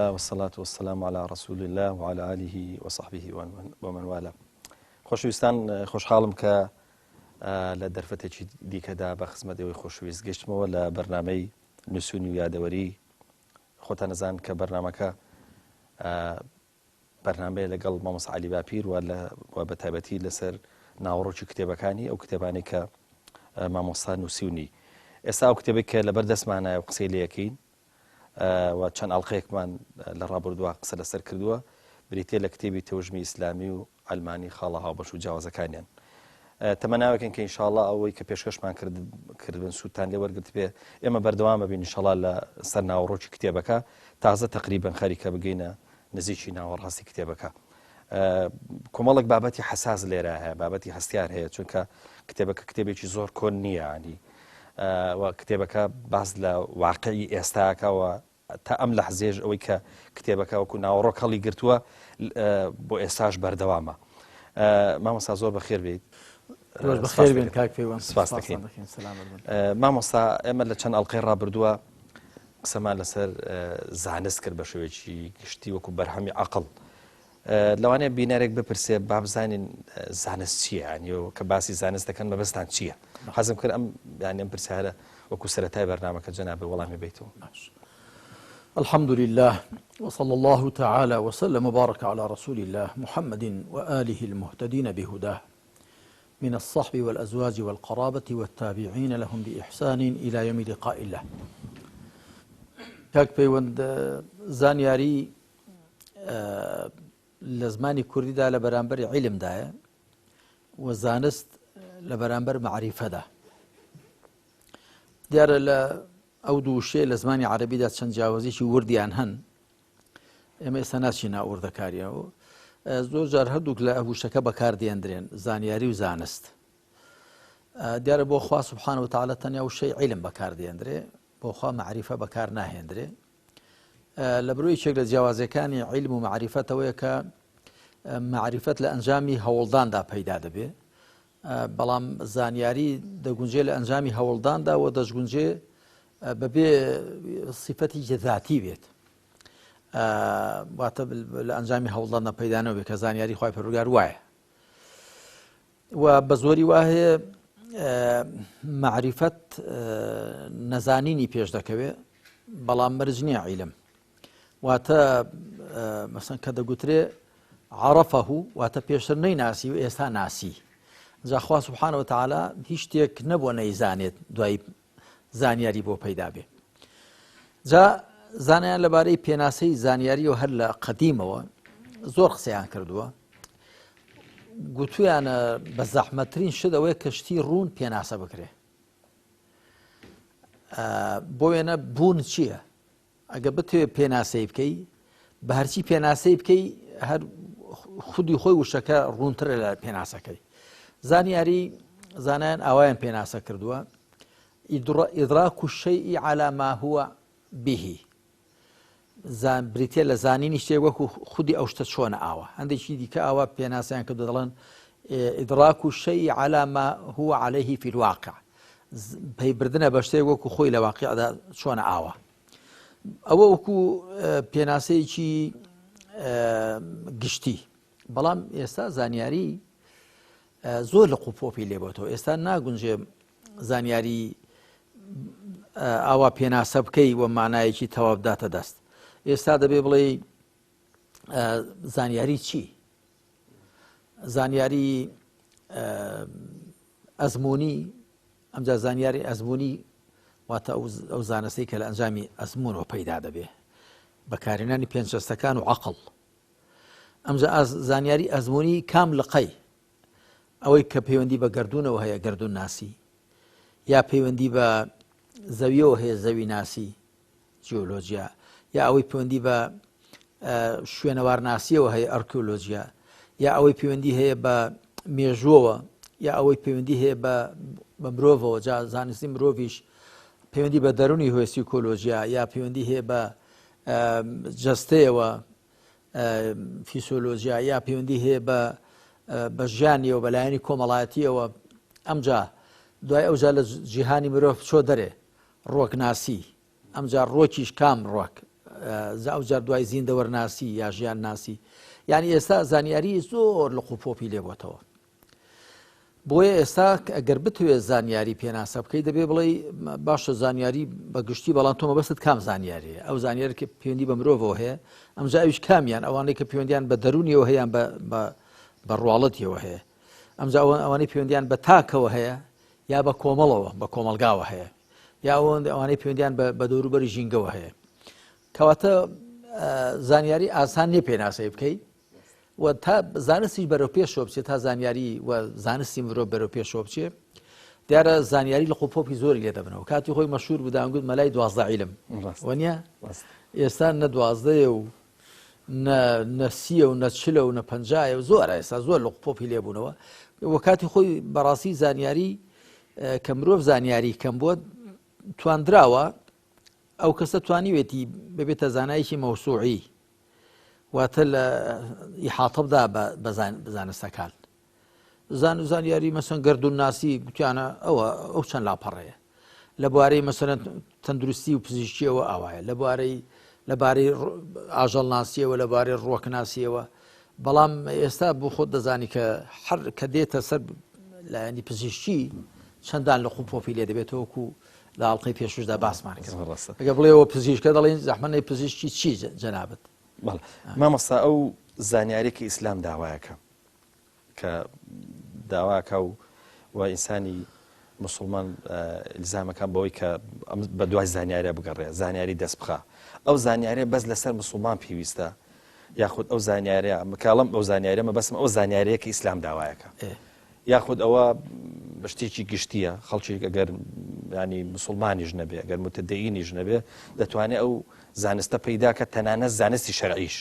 لله والصلاة والسلام على رسول الله وعلى آله وصحبه ومن والاه. خۆشەویستان خۆشحاڵم کە لە دەرفەتێکی دیکەدا بە خزمەت ئێوەی خۆشەویست گەشتمەوە لە بەرنامەی نووسونی و یادەوەری خۆتان نەزان کە بەرنامەکە بەرنامەیە لەگەڵ مامۆستا عەلی باپیر و لە و بە تایبەتی لەسەر ناوەڕۆکی کتێبەکانی ئەو کتێبانەی کە مامۆستا نووسیونی ئێستا ئەو کتێبێک کە لەبەر دەستمانایە و قسەی لەکەین و چەند ئەڵلقەیەکمان لە ڕابردووە قسە لەسەر کردووە بریتە لە کتێبی تەوژمی ئیسلامی و عەلمانی خاڵە هاوبەش و جیاوازەکانیان. تەمەناوێکن کە ئینشاڵا ئەوەی کە پێشکەشمان کردبن سوودتان لێ وەرگرتبێ. ئێمە بەردەوام ئەبین ئینشاڵا لە سەر ناوەڕۆکی کتێبەکە. تازە تەقریبەن خەریکە بگەینە نزیکی ناوەڕاستی کتێبەکە. کۆمەڵێک بابەتی حەساس لێرە هەیە، بابەتی هەستیار هەیە، چونکە کتێبەکە کتێبێکی زۆر کۆن نییە ینی و کتێبەکە باس لە واقعی ئێستاکەوە تا ئەم لەحزەیەش ئەوەی کە کتێبەکە وەکو ناوەڕۆک هەڵی گرتووە بۆ ئێستاش بەردەوامە. مامۆستا زۆر بەخێر بێیت. بەخێر بێن کاک پەیوەند. سپاس دەکەین. مامۆستا ئێمە لە چەند ئەڵلقەی ڕابردووە قسەمان لەسەر زانست کرد بە شێوەیەکی گشتی وەکو بەرهەمی عقل. لەوانەیە بینەرێک بپرسێ با بزانین زانست چییە یانی کە باسی زانست دەکەن مەبەستان چییە حەزم کرد ئەم یانی ئەم پرسیارە وەکو سەرەتای بەرنامەکە جەنابت وەڵامی بیتەوە. باش. الحمد لله وصلى الله تعالى وسلم وبارك على رسول الله محمد وآله المهتدين بهداه من الصحب والأزواج والقرابة والتابعين لهم بإحسان إلى يوم لقاء الله. کاک پەیوەند زانیاری لە زمانی کوردیدا لە بەرامبەر عیلمدایە و زانست لە بەرامبەر مەعریفەدا. دیارە لە ئەو دوو شێ لە زمانی عەرەبیدا چەند جیاوازیی وردیان هەن، ئێمە ئێستا ناچینە وردەکاریەوە. زۆر جار هەردووک لە وشەکە بەکاردێندرێن، زانیاری و زانست. دیارە بۆ خوا سبحانە وتعالی تەنیا وشەی عیلم بەکاردێندرێ، بۆ خوا مەعریفە بەکار ناهێندرێ. لە برۆ یەکێک لە جیاوازیەکانی عیلم و مەعریفەت ئەوەیە کە مەعریفەت لە ئەنجامی هەوڵداندا پەیدا دەبێ، بەڵام زانیاری دەگونجێ لە ئەنجامی هەوڵداندا و دەشگونجێ بەبێ سیفەتی ذاتی بێت، واتە لە ئەنجامی هەوڵداندا پەیدا نەبێت کە زانیاری خوای پەروەردگار وایە. و بە زۆری وا هەیە مەعریفەت نەزانینی پێش دەکەوێت، بەڵام مەرج نییە عیلم. واتە مەسەن کە دەگوترێ عرفه، واتە پێشتر نەیناسی و ئێستا ناسی. جا خوا سبحانه وتعالی هیچ شتێک نەبووە نەیزانێت دوای زانیاری بۆ پەیدا بێ. جا زانایان لەبارەی پێناسەی زانیاری و هەر لە قەدیمەوە زۆر قسەیان کردووە. گوتویانە بە زەحمەترین شت ئەوەیە کە شتی ڕوون پێناسە بکرێ. بۆ وێنە بوون چییە؟ ئەگە بتەوێت پێناسەی بکەی، بە هەرچی پێناسەی بکەی هەر خودی خۆی وشەکە ڕوونترە لە پێناسەکەی. زانیاری زانایان ئاوایان پێناسە کردووە، ئیدراک الشیء علی ما هو به، بریتە لە زانینی شتێک وەکو خودی ئەو شتە چۆنە ئاوا. هەندێکی دیکە ئاوا پێناسەیان کردو دەڵێن ئیدراک الشیء علی ما هو علیه فی الواقع، پەیبردنە بە شتێک وەکو خۆی لە واقعدا چۆنە ئاوا. ئەوە وەکو پێناسەیەکی گشتی. بەڵام ئێستا زانیاری زۆر لە قوپۆپی لێبەتەوە. ئێستا ناگونجێ زانیاری ئاوا پێناسە بکەی و مانایەکی تەواو بداتە دەست. ئێستا دەبێ بڵێ زانیاری چی؟ زانیاری ئەزمموی، ئەمجا زانیاری ئەزمموی واتە ئەو زانستەی کە لە ئەنجامی ئەزمونەوە پەیدا دەبێ، بەکارهێنانی پێنجەستەکان و عەقڵ. ئەمجا زانیاری ئەزمموی کام لقەی؟ ئەوەی کە پەیوەندی بە گردونەوە هەیە گردون ناسی، یا پەیوەندی بە زەویەوە هەیە زەوی ناسی جیۆلۆجیا، یا ئەوەی پەیوەندی بە شوێنەوارناسیەوە هەیە ئەرکیۆلۆجیا، یا ئەوەی پەیوەندی هەیە بە مێژووەوە، یا ئەوەی پەیوەندی هەیە بە مرۆڤەوە، جا زانستی مرۆڤیش پەیوەندی بە دەرونی هۆی سیکۆلۆژیا، یا پەیوەندی هەیە بە جەستەیەوە فیسۆلۆژیا، یا پەیوەندی هەیە بە ژیانیەوە بە لایەنی کۆمەڵایەتیەوە. ئەمجا دوای ئەوجا لە جیهانی مرۆڤ چۆ دەرێ ڕۆکناسی، ئەمجا ڕۆکیش کام ڕۆک؟ جا ئەو جار دوای زیندەوەرناسی یا ژیان ناسی یعنی ئێستا زانیاری زۆر لق و پۆپی لێبووتەوە بۆیە ئێستا ئەگەر بتوێت زانیاری پێناسە بکەی دەبێ بڵێ باشە زانیاری بە گشتی بەڵام تۆ مەبەستت کام زانیاریە ئەو زانیاری کە پەیوەندی بە مرۆڤەوە هەیە ئەمجا ئەویش کامیان ئەوانەی کە پەیوەندیان بە دەرونیەوە هەیە بە ڕواڵەتیەوە هەیە ئەمجا ئەوانەی پەیوەندیان بە تاکەوە هەیە یا بە کۆمەڵەوە بە کۆمەلگاوە هەیە یا ئەوانەی پەیوەندیان بە دەوروبەری ژینگەوە هەیە کەواتە زانیاری ئاسان نیە پێناسەی بکەیت و تا زانستیش بەرەو پێشەوە بچێت تا زانیاری و زانستی مرۆڤ بەرەو پێشەوە بچێ دیارە زانیاری لە قوپۆپی زۆری لێ دەبنەوە کاتی خۆی مەشهور بودانگوت مەلای دوازدە عیلم وەنیە ئێستا نە دوازدەیە و نە سیە و نە چلە و نە پەنجایە و زۆر ئێستا زۆر لە قوپۆپی لێبوونەوە و کاتی خۆی بەڕاستی زانیاری کە مرۆڤ زانیاری کەم بووە تواندراوە ئەو کەسە توانیوێتی ببێتە زانایەکی مەوسوعی واتە لە ئیحاتەبدا بە زانستەکان زان و زانیاری مەسەن گردون ناسی گوتیانە ئەوە ئەو چەند لاپەڕەیە لە بوارەی مەسەرەن تەندروستی و پزیشکیەوە ئاوایە لە بوارەی لەبارەی ئاژەڵ ناسیەوە لەبارەی ڕوەک ناسیەوە بەڵام ئێستا بۆ خۆت دەزانی کە هەر کە دێتە سەر لایەنی پزیشکی چەندان لە قوپۆپی لێ دەبێتەوەکو لە ئاڵقەی پێشوشدا باسمان کرد ئەگە بڵێەوە پزیشکە دەڵێن زەحمەنەی پزیشکی چی جەنابەت مامۆستا ئەو زانیارێکی ئیسلام داوایەکە کە داواکە و و ئینسانی مسلمان ئیلزامەکان بەوەی کە بە دوای زانیارە بگەڕێ زانیاری دەست بخە ئەو زانیارە بەس لەسەر مسلمان پێویستە یاخود ئەو زانیارە مکاڵم ئەو زانیارە مەبەسم ئەو زانیارەیە کە ئیسلام داوایەکە یاخود ئەوە شتێکی گشتیە خەڵکێک ئەگەر ینی مسلمانیش نەبێ ئەگەر متدەینیش نەبێ دەتوانێت ئەو زانستە پەیداکە تەنانەت زانستی شەرعیش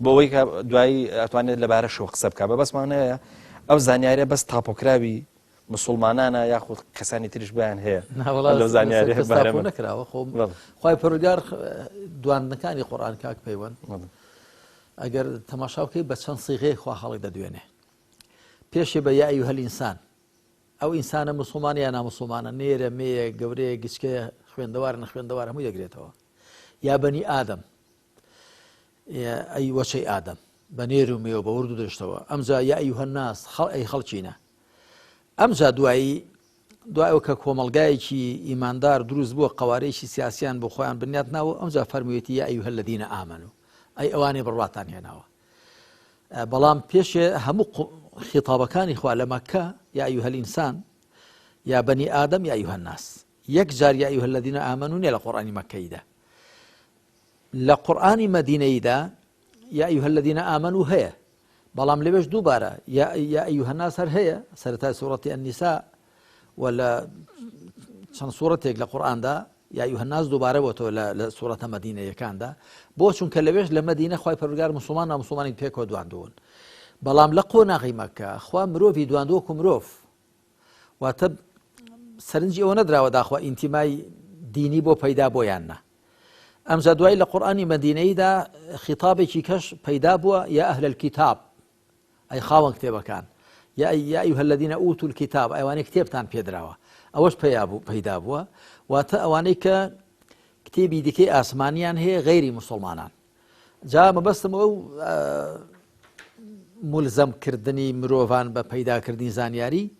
بۆ ئەوەی کە دوایی ئەتوانێت لەبارەشەوە قسە بکە بە بەسمانەیە ئەو زانیارە بەس تاپۆکراوی مسلمانانە یاخود کەسانی تریش بیان هەیە لەو زانیاری نەکراوە خۆ خی پەرگار دواندنەکانی قۆران کاک پەیوەند ئەگەر تەماشا بکەی بە چەند سیغەیە خوا خەڵک دەدوێنێ پێشێ بە یا ئەیها الانسان ئەو ئینسانە مسلمان یا نامسلمانە نێرە مێیە گەورەیە گچکەیە خوێندەوار نەخوێندەوار هەموو دەگرێتەوە یا بەنی ئادەم ئەی وەچەی ئادەم بە نێر و مێوە بە ورد و درشتەوە ئەمجا یا ئەیها الناس خەڵ ئەی خەڵکینە ئەمجا دوایی دوای ئەو کە کۆمەڵگایەکی ئیماندار دروست بووە قوارەیەکی سیاسیان بۆ خۆیان بنیات ناوە ئەمجا فەرموویەتی یا ئەیها الذین آمنوا ئەی ئەوانەی بڕواتان هێناوە بەڵام پێشێ هەموو خیتابەکانی خوا لە مەکە یا ئەیها الانسان یا بەنی ئادەم یا ئەیها الناس یەک جار یا ئەیها الذین آمنوا نیە لە قورئانی مەکەیدا لە قورئانی مەدینەیدا یا ئەیها الذین آمنوا هەیە بەڵام لەوێش دووبارە یا ئەیها الناس هەر هەیە سەرەتای سوڕەتی النساء و لە چەند سوڕەتێک لە قورئاندا یا ئەیها الناس دووبارە بۆتەوە لە سوڕەتە مەدینەیەکاندا بۆ چونکە لەوێش لە مەدینە خوای پەروەردگار مسوڵمان نامسوڵمانی پێکەوە دواندوون بەڵام لە قۆناغی مەکە خوا مرۆڤی دواندووەکو مرۆڤ واتە سەرنجی ئەوە نەدراوە داخوا ئینتیمای دینی بۆ پەیدا بۆ یان نا ئەمجا دوای لە قورئانی مەدینەیدا خیتابێکی کەش پەیدا بووە یا ئەهل الکتاب ئەی خاوەن کتێبەکان یا یا ئەیها الذین ئوتوا الکتاب ئەوانەی کتێبتان پێدراوە ئەوەش پەیدا بووە واتە ئەوانەی کە کتێبی دیکەی ئاسمانیان هەیە غەیری مسلمانان جا مەبەستم ئەو ملزەم کردنی مرۆڤان بە پەیداکردنی زانیاری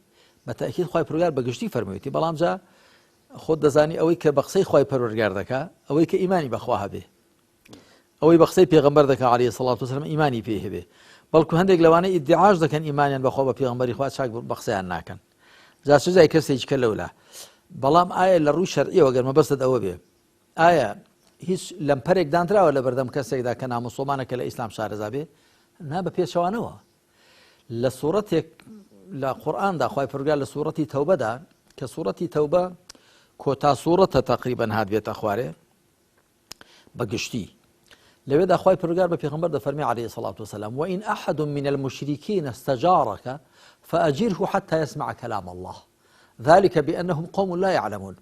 بە تاکیید خی پرگار بە گشتی فەرموویەتی بەڵام جا خۆت دەزانی ئەوەی کە بە قسەی خوای پەروەردگار دەکا ئەوەی کە ئیمانی بەخوا هەبێ ئەوەی بە قسەی پێغەمبەر دەکا عەلەیهی سەڵات وسلام ئیمانی پێ هەبێ بەڵکو هەندێک لەوانە ئیدعاش دەکەن ئیمانیان بەخوا بە پێغەمبەری خوا چاک بە قسەیان ناکەن جا سزای کەسێکی کە لەولا بەڵام ئایا لە ڕووی شەرعیەوە گەر مەبەستت ئەوە بێ ئایا هیچ لەمپەرێک دانراوە لە بەردەم کەسێکدا کە نامسڵمانە کە لە ئیسلام شارەزا بێ نا بە پێچەوانەوە لە سوڕەتێک لە قورئاندا خوای پەروەردگار لە سوڕەتی تەوبەدا کە سوڕەتی تەوبە کۆتا سوڕەتە تقریبا هات بێتە خوارێ بە گشتی لەوێدا خوای پەروەردگار بە پێغەمبەر دەفەرمی عەلەیهی سەڵات وسلام وإن أحد من المشركين استجارك فأجره حتى يسمع كلام الله ذلك بأنهم قوم لا يعلمون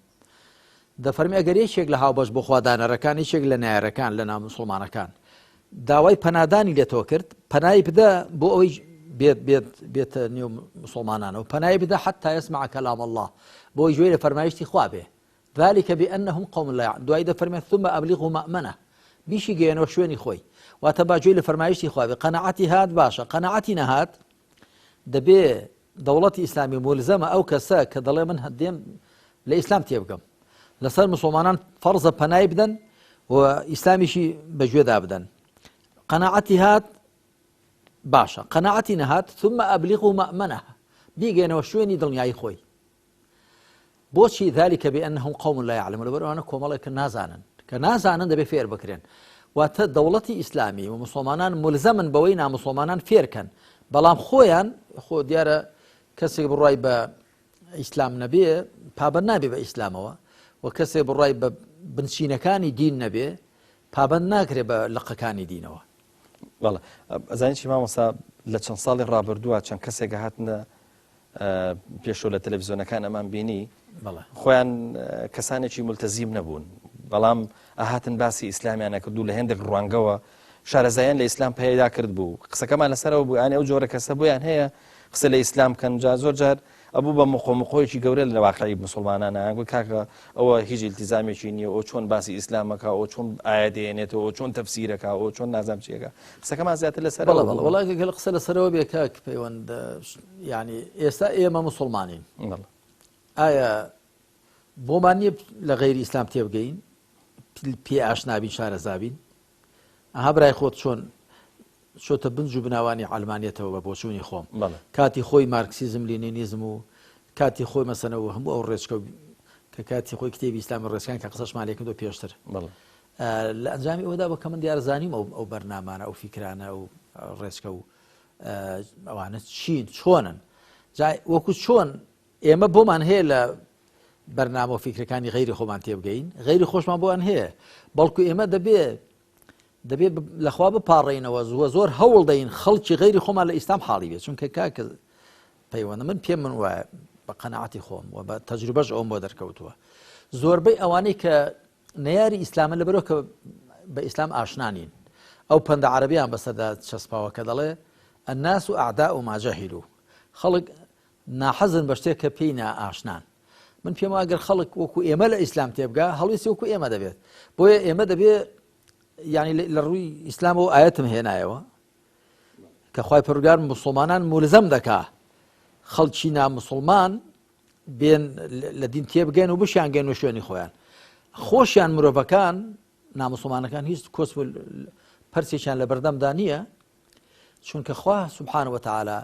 دەفەرمی ئەگەر یەکێک لە هاوبەش بۆ خوا دانەرەکان یەکێک لە نایەرەکان لە نامسوڵمانەکان داوای پەنادانی لە تۆ کرد پەنای بدە بۆ ئەوەی بێت بێت بێتە نێو مسلمانانەوە پەنای بدە حتا يسمع كلام الله بۆ گوێ لە فەرمایشتی خوا بێ ذلك بأنهم قوم لا دوای دەفەرمێت ثم أبلغه مأمنه. بیشی گەیەنەوە شوێنی خۆی واتە با گوێی لە فەرمایشتی خوا بێ قەناعەتی هات باشە قەناعەتی نەهات دەبێ دەوڵەتی ئیسلامی مولزەمە ئەو کەسە کە دەڵێ من هەدێم لە ئیسلام تێبگەم لەسەر مسلمانان فەرزە پەنای بدەن و ئیسلامیشی بەگوێدا بدەن قەناعەتی هات باشە قەناعەتی نەهات ثم أبلغه مأمنه بیگەێنەوە شوێنی دڵنیایی خۆی بۆچی ذلك بأنهم قوم لا يعلمون لەبەر ئەوانە کۆمەڵێک کە نازانن کە نازانن دەبێ فێر بکرێن واتە دەوڵەتی ئیسلامی و مسلمانان ملزەمن بەوەی نامسلمانان فێرکەن بەڵام خۆیان خۆ دیارە کەسێک بڕای بە ئیسلام نەبێ پابەند نابێ بە ئیسلامەوە و کەسێک بڕای بە بنچینەکانی دین نەبێ پابەند ناکرێ بە لقەکانی دینەوە. بەڵێ ئەزانی چی مامۆستا لە چەند ساڵی ڕابردووە چەند کەسێک هاتنە پێشەوە لە تەلەڤزیۆنەکان ئەمان بینی خۆیان کەسانێکی ملتەزیم نەبوون بەڵام ئەهاتن باسی ئیسلامیان نەکرد و لە هێندێک ڕوانگەوە شارەزایان لە ئیسلام پەیدا کرد بوو قسەکەمان لەسەرەوە بوو یانی ئەو جۆرە کەسە بۆیان هەیە قسە لە ئیسلام بکەن جا زۆر جار ئەبوو بە مقۆ مقۆیەکی گەورە لە واقعی مسلمانانە گوت کاکە ئەوە هیچ التزامێکی نییە ئەو چۆن باسی ئیسلامەکە ئەو چۆن ئایا دێنێتەوە ئەو چۆن تەفسیرەکە ئەو چۆن نازام چیەکە قسەکەمان زیاتر لەسەر بەڵێ بەڵێ وەڵا گەل قسە لەسەرەوە بێ کاک پەیوەند یعنی ئێستا ئێمە مسلمانین ئایا بۆمان نییە لە غەیری ئیسلام تێبگەین پێ ئاشنابین شارەزابین ئەها برای خۆت چۆن چۆتە بنج و بناوانی عەلمانیەتەوە بە بۆچوونی خۆم کاتی خۆی مارکسیزم لینینیزم و کاتی خۆی مەسەنەوە هەموو ئەو ڕێچکە کە کاتی خۆی کتێبی ئیسلامی ڕێچکان کە قسەشمان لێکردو پێشتر لە ئەنجامی ئەودا بە کە من دیارزانیم ئەو ئەو بەرنامانە ئەو فیکرانە ئەو ڕێچکە و ئەوانە چین چۆنن جا وەکو چۆن ئێمە بۆمان هەیە لە بەرنامە و فیکرەکانی غەیری خۆمان تێبگەین غەیری خۆشمان بۆیان هەیە بەڵکو ئێمە دەبێ دەبێ لەخوا بپاڕێینەوە زووە زۆر هەوڵ دەین خەڵکی غەیری خۆمان لە ئیسلام حاڵی بێت چونکە کاکە پەیوەندە من پێم من وایە بە قەنەعاتی خۆم و بە تەجروبەش ئەوم بۆ دەرکەوتووە زۆربەی ئەوانەی کە نەیاری ئیسلامە لەبەرەوە کە بە ئیسلام ئاشنانین ئەو پەندە عربیان بەسەردا چەسپاوە کە دەڵێ الناس أعداء ما جهلوا خەڵک ناحەزن بە شتێک کە پێی نائاشنان. من پێم وایە گەر خەڵک وەکو ئێمە لە ئیسلام تێبگا هەڵویستی وەکو ئێمە دەبێت. بۆیە ئێمە دەبێ یعنی لە ڕووی ئیسلامەوە ئاەتم هێنایەوە کە خوای پەروەردگار مسلمانان مولزەم دەکا خەڵکی نامسلمان بێن لە دین تێبگەن و بشیان گەن و شوێنی خۆیان خۆشیان مرۆڤەکان نامسلمانەکان هیچ کۆسپ و پرسێکیان لە بەردەمدا نییە چونکە خوا سبحانە وتعالی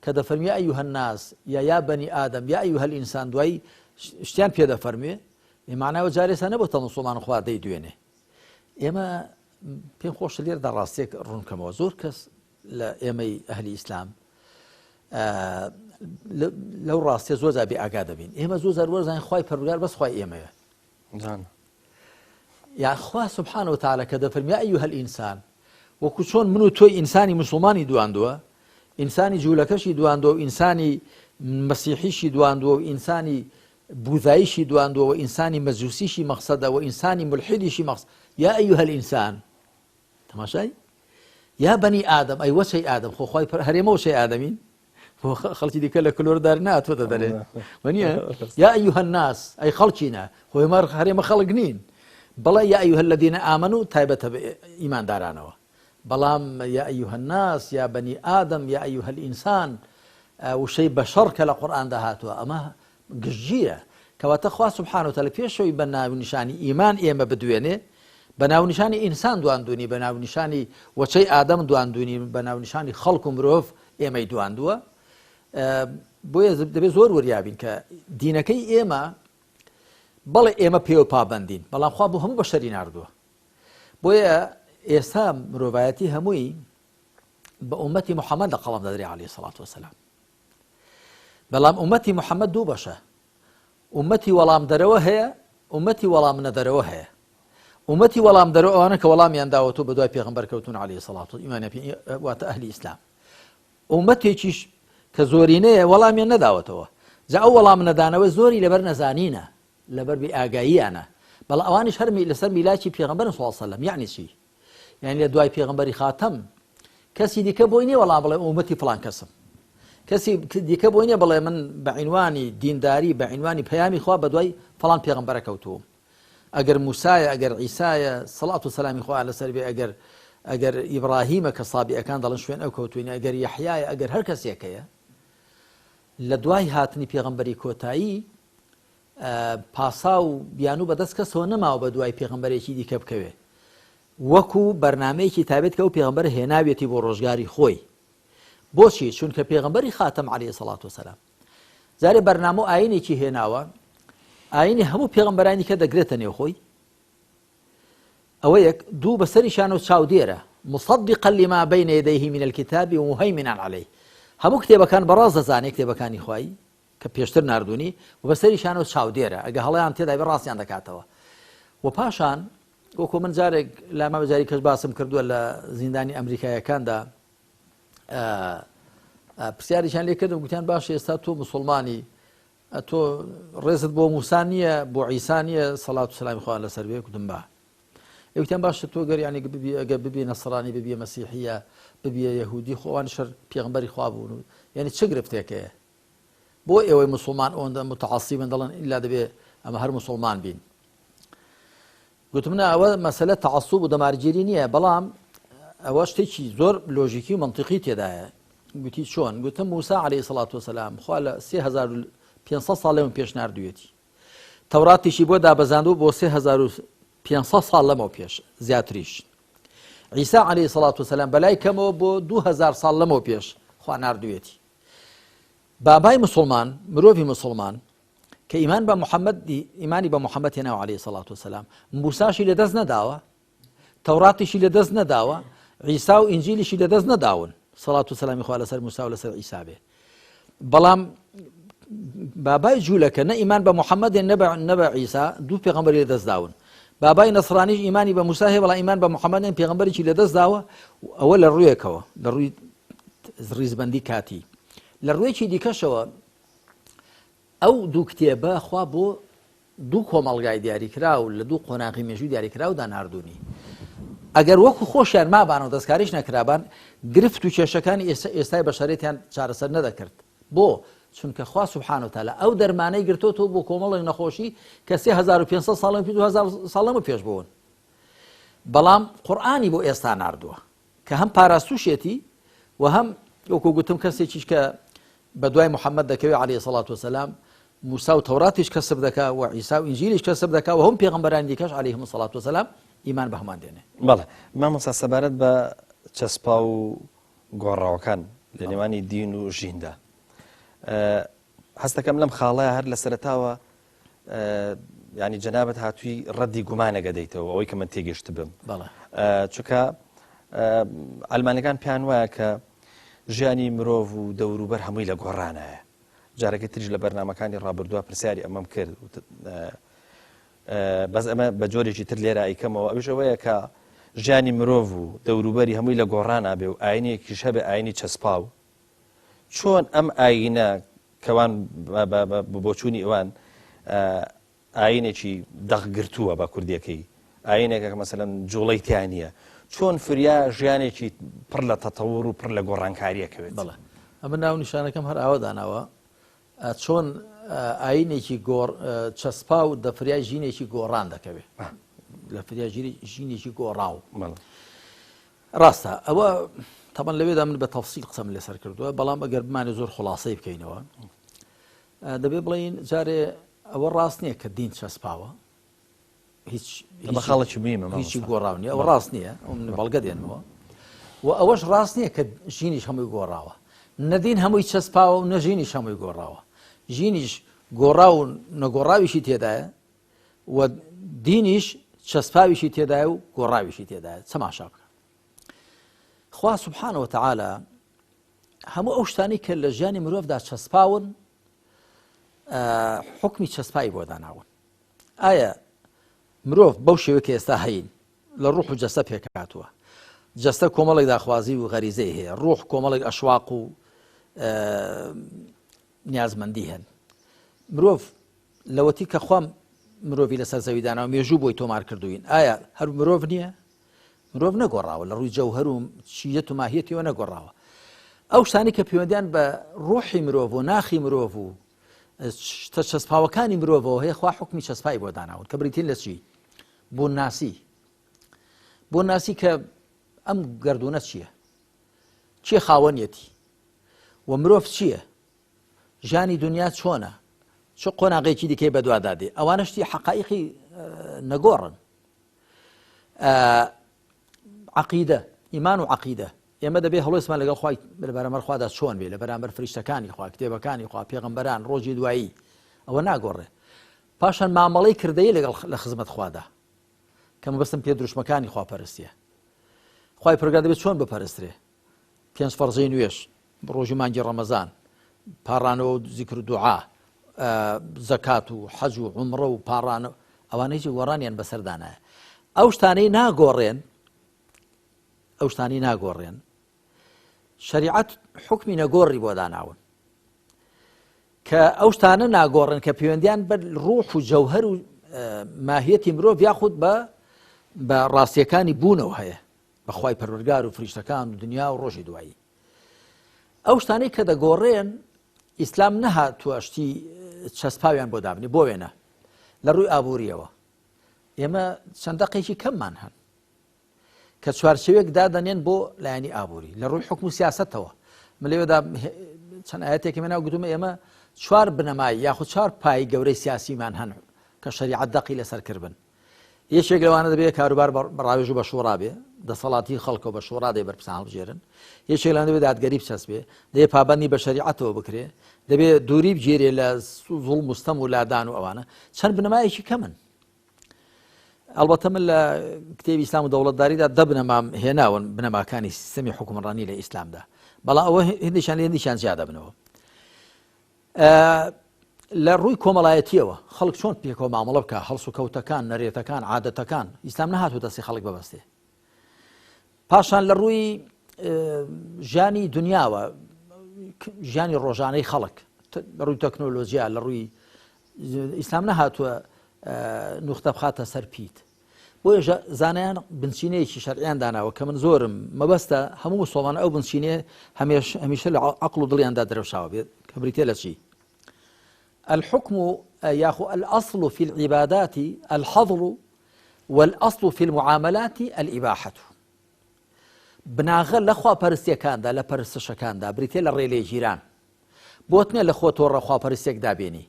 کە دەفەرمی یا ایها الناس یا یا بنی آدم یا ایها الانسان دوای شتیان پێ دەفەرموێ معناوە جارێسا نەبۆتە مسلمان خوا دەیدوێنێ ئێمە پێم خۆشە لێرەدا ڕاستێک ڕوونکەمەوە زۆر کەس لە ئێمەی ئەهلی ئیسلام لەو ڕاستیە زۆر جار بێ ئاگا دەبین ئێمە زۆر جار وەرزانین خوای پەروەردگار بەس خوای ئێمەیە یا خوا سبحانە وتعالی کە دەفەرمی یا ایها الانسان وەکو چۆن من و تۆی ئینسانی مسلمانی دواندووە ئینسانی جوولەکەشی دواندووە و ئینسانی مەسیحیشی دواندووە و ئینسانی بوذاییشی دواندووە و ئینسانی مەجوسیشی مەقسەدە و ئینسانی ملحیدیشی مەقس یا ایها الانسان تەماشای یا بەنی ئادەم ئەی وەچەی ئادەم خۆ خوای هەرێمە وەچەی ئادەمین خەڵکی دیکە لە کلۆردار ناتوەتە دەرێ وەنیە یا ئەیها الناس ئەی خەڵکینە خۆ ئێمە هەرێمە خەڵک نین بەڵێ یا ئەیها الذین آمنوا تایبەتە بە ئیماندارانەوە بەڵام یا ئەیها الناس یا بەنی ئادەم یا ئەیها الئینسان وشەی بەشەڕ کە لە قورئاندا هاتووە ئەمە گشتگیرە کەواتە خوا سبحانە وتعالی پێشەوەی بە ناونیشانی ئیمان ئێمە بدوێنێ بە ناونیشانی ئینسان دواندونی بە ناونیشانی وەچەی ئادەم دواندونی بە ناونیشانی خەڵک و مرۆڤ ئێمەی دواندووە بۆیە دەبێت زۆر وریابین کە دینەکەی ئێمە بەڵێ ئێمە پێوە پابندین بەڵام خوا بۆ هەموو بەشەری ناردووە بۆیە ئێستا مرۆڤایەتی هەمووی بە ئومەتی محەممەد لە قەڵم دەدرێ علی سڵات وسلام بەڵام ئومەتی محەممەد دوو بەشە ئومەتی وەڵام دەرەوە هەیە ئومەتی وەڵام نەدەرەوە هەیە ئومەتی وەڵام دەرەوە ئەوانە کە وەڵامیان داوەتەوە بە دوای پێغمبەر کەوتون علی سڵات و ئیمانە واتە ئەهلی ئیسلام ئومەتێکیش کە زۆرینەیە وەڵامیان نەداوەتەوە جا ئەو وەڵام نەدانەوە زۆری لەبەر نەزانینە لەبەر بێ ئاگاییانە بەڵام ئەوانیش هەر لەسەر میلاکی پێغمبەر صلی الله علیه و سلم یعنی چی یعنی لە دوای پێغمبەری خاتەم کەسی دیکە بۆی نییە وەڵام بڵێ ئومەتی فڵان کەسم کەسی دیکە بۆی نییە بڵێ من بە عینوانی دینداری بە عینوانی پەیامی خوا بە دوای فڵان پێغمبەرە کەوتووم. ئەگەر موسایە ئەگەر عیسایە سەڵات و سەلامی خوا لەسەر بێ ئەگەر ئەگەر ئیبراهیمە کە سابیئەکان دەڵێن شوێن ئەو کەوتوین ئەگەر یەحیایە ئەگەر هەر کەسێکەیە لە دوای هاتنی پێغەمبەری کۆتایی پاسا و بیانوو بەدەست کەسەوە نەماوە بە دوای پێغەمبەرێکی دیکە بکەوێ وەکو بەرنمەیەکی تابێت کە ئەو پێغەمبەر هێناویەتی بۆ ڕۆژگاری خۆی بۆچی چونکە پێغەمبەری خاتەم عەلەیهی سەڵات وسەلام جارێ بەرنامە و ئاینێکی هێناوە ئاینی هەموو پێغەمبەرانی کە دەگرێتە نێو خۆی ئەوە یەک دوو بەسەریشان و چاودێرە مصدقا لما بين يديه من الكتاب ومهيمنا عليه هەموو کتێبەکان بەڕاز دەزانێت کتێبەکانی خوایی کە پێشتر ناردوونی و بەسەریشان و چاودێرە ئەگە هەڵیان تێدا بێ ڕاستیان دەکاتەوە و پاشان وەکو من جارێک لامە بەجاری کەس باسم کردووە لە زیندانی ئەمریکایەکاندا پرسیاریشان لێ کردم گوتیان باش ئێستا تۆ مسلمانی تۆ ڕێزت بۆ موسا نییە بۆ عیسا نییە سەڵات و سەلامی خوا لەسەر بێ گوتم با ئەوتیان باشە تۆ گەر ینی ببی ئەگەر ببی نەسرانی ببیە مەسیحیە ببیە یەهودی خۆوان شەر پێغمبەری خوا بوون و یعنی چ گرفتێکەیە بۆ ئێوەی مسلمان ئەوەندە متعصیبن دەڵێن ئیلا دەبێ ئەمە هەر مسلمان بین گوتم نا ئەوە مەسەلە تەعەسوب و دەمارگیری نییە بەڵام ئەوە شتێکی زۆر لۆژیکی و مەنتیقی تێدایە گوتی چۆن گوتم موسا عەلەیهی سەڵات وسەلام خوا لە 3500 ساڵ لەمە پێش ناردوویەتی تەوراتیشی بۆ دابەزاندوو بۆ 3500 ساڵ لەمەو پێش زیاتریش عیسا عەلەیهی سەڵات وسەلام بەلای کەمەوە بۆ 2000 ساڵ لەمەو پێش خوا ناردوویەتی بابای مسلمان مرۆڤی مسلمان کە ئیمان بە محمد ئیمانی بە محمد هێناوە علیە سەڵات وسلام موساشی لە دەست نەداوە تەوراتیشی لە دەست نەداوە عیسا و ئینجیلیشی لە دەست نەداون سەڵات و سەلامی خوا لەسەر موسا و لەسەر عیسا بێ بەڵام بابای جوولەکە نە ئیمان بە محەممەدێن نەبە عیسا دوو پێغەمبەری لە دەست داون بابای نەسرانیش ئیمانی بە موسا هەیە بەڵام ئیمان بە محەممەدێن پێغەمبەرێکی لە دەست داوە ئەوە لە ڕوویەکەوە لە ڕووی ڕیزبندی کاتی لە ڕوویەکی دیکەشەوە ئەو دوو کتێبە خوا بۆ دوو کۆمەڵگای دیاریکراو لە دوو قۆناغی مێژووی دیاریکراودا ناردوونی. ئەگەر وەکو خۆشیان مابان و دەستکاریش نەکرابان، گرفت و کێشەکانی ئێستای بەشەرێتیان چارەسەر نەدەکرد. بۆ؟ چونکە خوا سبحانە وتعالی ئەو دەرمانەی گرتۆتەوە بۆ کۆمەڵێک نەخۆشی کە 3500 ساڵ لەمەو پێش 2000 ساڵ لەمەو پێش بوون. بەڵام قورئانی بۆ ئێستا ناردووە. کە هەم پاراستوشێتی و هەم وەکو گوتم کەسێکیش کە بە دوای محەممەد دەکەوێت عەلەیهی سەڵات وسلام موسا و تەوراتیش کەسب دەکا و عیسا و ئینجیلیش کەسب دەکا و هەم پێغەمبەرانی دیکەش عەلەیهم سەڵات وسلام ئیمان بە هەمان دێنێ. بەڵێ مامۆستا سەبارەت بە چەسپاو و گۆڕاوەکان لە نێوانی دین و ژیندا هەستەکەم لەم خاڵەیە هەر لە سەرەتاوە ینی جەنابەت هاتووی ڕەدی گومانەگە دەیتەوە ئەوەی کە من تێگەشت بم چونکە ئەلمانەکان پێیان وایە کە ژیانی مرۆڤ و دەوروبەر هەمووی لە گۆڕانایە جارەکە تریش لە بەرنمەکانی ڕابردووە پرسیاری ئەمەم کرد بەس ئەمە بە جۆرێکی تر لێرە ئەیکەمەوە ئەویش ئەوەیە کە ژیانی مرۆڤ و دەوروبەری هەمووی لە گۆڕان ئابێ و ئاینێکیش هەبێ ئاینی چەسپاو چۆن ئەم ئایینە کەوان بە بۆچوونی ئەوان ئایینێکی دەق گرتووە بە کوردیەکەی ئایینێکە کە مەسەلەن جوڵەی تیا نییە چۆن فریا ژیانێکی پڕ لە تەتەور و پڕ لە گۆڕانکاریە کەوێت؟ بەڵێ ئەمە ناونیشانەکەم هەر ئاوا داناوە چۆن ئایینێکی گۆڕ چەسپاو دە فریای ژینێکی گۆڕان دەکەوێت لە فریای ژینێکی گۆڕاو ڕاستە ئەوە تەبەن لەوێدا من بە تەفسیل قسەم لەسەر کردووە بەڵام ئەگەر بمانێ زۆر خلاصەی بکەینەوە دەبێ بڵین جارێ ئەوە ڕاست نییە کە دین چەسپاوە هیچ بە خاڵێکی مهمە هیچی گۆڕاو نییە ئەوە ڕاست نییە ئەو من بەڵگە دێنمەوە و ئەوەش ڕاست نییە کە ژینیش هەمووی گۆڕاوە نەدین هەمووی چەسپاوە و نەژینیش هەمووی گۆڕاوە ژینیش گۆڕاو و نەگۆڕاویشی تێدایە و دینیش چەسپاویشی تێدایە و گۆڕاویشی تێدایە چەماشا بکە خوا سبحانە وتعالى هەموو ئەو شتانی کە لە ژیانی مرۆڤدا چەسپاون حکمی چەسپایی بۆ داناون ئایا مرۆڤ بەو شێوە کە ئێستا هەین لە ڕوح و جەستە پێکهاتووە جەستە کۆمەڵێک داخوازی و غەریزەی هەیە ڕوح کۆمەڵێک ئەشواق و نیازمەندی هەن مرۆڤ لەوەتی کە خوا مرۆڤی لەسەر زەوی داناوە مێژوو بۆی تۆمار کردوین ئایا هەر مرۆڤ نییە مرۆڤ نەگۆڕاوە لە ڕووی جەوهەر و چیەت و ماهیەتیەوە نەگۆڕاوە ئەو شتانی کە پەیوەندیان بە ڕۆحی مرۆڤ و ناخی مرۆڤ و شتە چەسپاوەکانی مرۆڤەوە هەیە خوا حکمی چەسپای بۆ داناون کە بریتین لە چی؟ بوونناسی، بوونناسی کە ئەم گەردوونە چییە، کێ خاوەنیەتی و مرۆڤ چییە، ژیانی دنیا چۆنە، چ قۆناغێکی دیکەی بەدوادا دێ، ئەوانە شتی حەقائیقی نەگۆڕن. عەقیدە، ئیمان و عەقیدە، ئێمە دەبێ هەڵوێستمان لەگەڵ خوای لە بەرامبەر خوادا چۆن بێ، لە بەرامبەر فریشتەکانی خوا، کتێبەکانی خوا، پێغەمبەران، ڕۆژی دوایی، ئەوە ناگۆڕێ. پاشان مامەڵەی کردەیی لەگەڵ لە خزمەت خوادا، کە مەبەستم پێ دروشمەکانی خواپەرستیە. خوای پەروەردگار دەبێت چۆن بپەرسترێ؟ پێنج فەرزەی نوێژ، ڕۆژی مانگی ڕەمەزان، پاڕانەوە و زیکر و دوعا، زەکات و حەج و عومڕە و پاڕانەوە، ئەوانە هیچ گۆڕانیان بەسەردا نایە. ئەو شتانەی ناگۆڕێن، ئەو شتانەی ناگۆڕێن، شەریعەت حوکمی نەگۆڕی بۆ داناون. کە ئەو شتانە ناگۆڕن کە پەیوەندیان بە ڕوح و جەوهەر و ماهیەتی مرۆڤ یاخود بە بە ڕاستیەکانی بوونەوە هەیە بە خوای پەروەردگار و فریشتەکان و دنیا و ڕۆژی دوایی. ئەو شتانەی کە دەگۆڕێن ئیسلام نەهاتووە شتی چەسپاویان بۆ دابنێ. بۆ وێنە لە ڕووی ئابووریەوە ئێمە چەند دەقێکی کەممان هەن کە چوارچێوەیەک دادەنێن بۆ لایەنی ئابووری. لە ڕووی حکم و سیاسەتەوە من لەوێدا چەند ئاەتێکی مێنا گوتومە ئێمە چوار بنەمای یاخود چوار پای گەورەی سیاسیمان هەن کە شەریعەت دەقی لەسەر کردبن. یەکێک لەوانە دەبێت کاروبار بە ڕاوێژ و بە شۆڕا بێ، دەسەڵاتی خەڵکە و بە شۆڕا دەبێ بەرپرسان هەڵبژێرن. یەکێک لەوانە دەبێت دادگەری بچەسپێ، دەبێ پابەندی بە شەریعەتەوە بکرێ، دەبێ دووری بگیرێ لە زوڵم و ستەم و لادان و ئەوانە. چەند بنەمایەکی کەمن. ئەڵبەتە من لە کتێبی ئیسلام و دەوڵەتداریدا دە بنەمام هێناون، بنەماکانی سیستەمی حوکمڕانی لە ئیسلامدا، بەڵام ئەوە هەندێکیان لە هەندێکیان جیا دەبنەوە. لە ڕووی کۆمەڵایەتیەوە خەڵک چۆن پێکەوە مامەڵە بکە، هەڵس و کەوتەکان، نەرێتەکان، عادەتەکان، ئیسلام نەهاتوو دەستی خەڵک ببەستێ. پاشان لە ڕووی ژیانی دنیاوە، ژیانی ڕۆژانەی خەڵک، لە ڕووی تەکنۆلۆژیا، لە ڕووی ئیسلام نەهاتووە نوختە بخاتە سەر پیت. بۆیە زانایان بنچینەیەکی شەرعیان داناوە کە من زۆرم مەبەستە هەموو مسڵمان ئەو بنچینەیە هەمیشە لە عەقڵ و دڵیاندا درەوشاوە بێت، کە بریتیە لە چی؟ الحكم یاخو الأصل في العبادات الحظر والأصل في المعاملات الإباحة. بناغە لە خواپەرستیەکاندا، لە پەرستشەکاندا بریتیە لە ڕێلێگیران. بۆت نیە لە خۆتەوە ڕە خواپەرستێک دابێنی.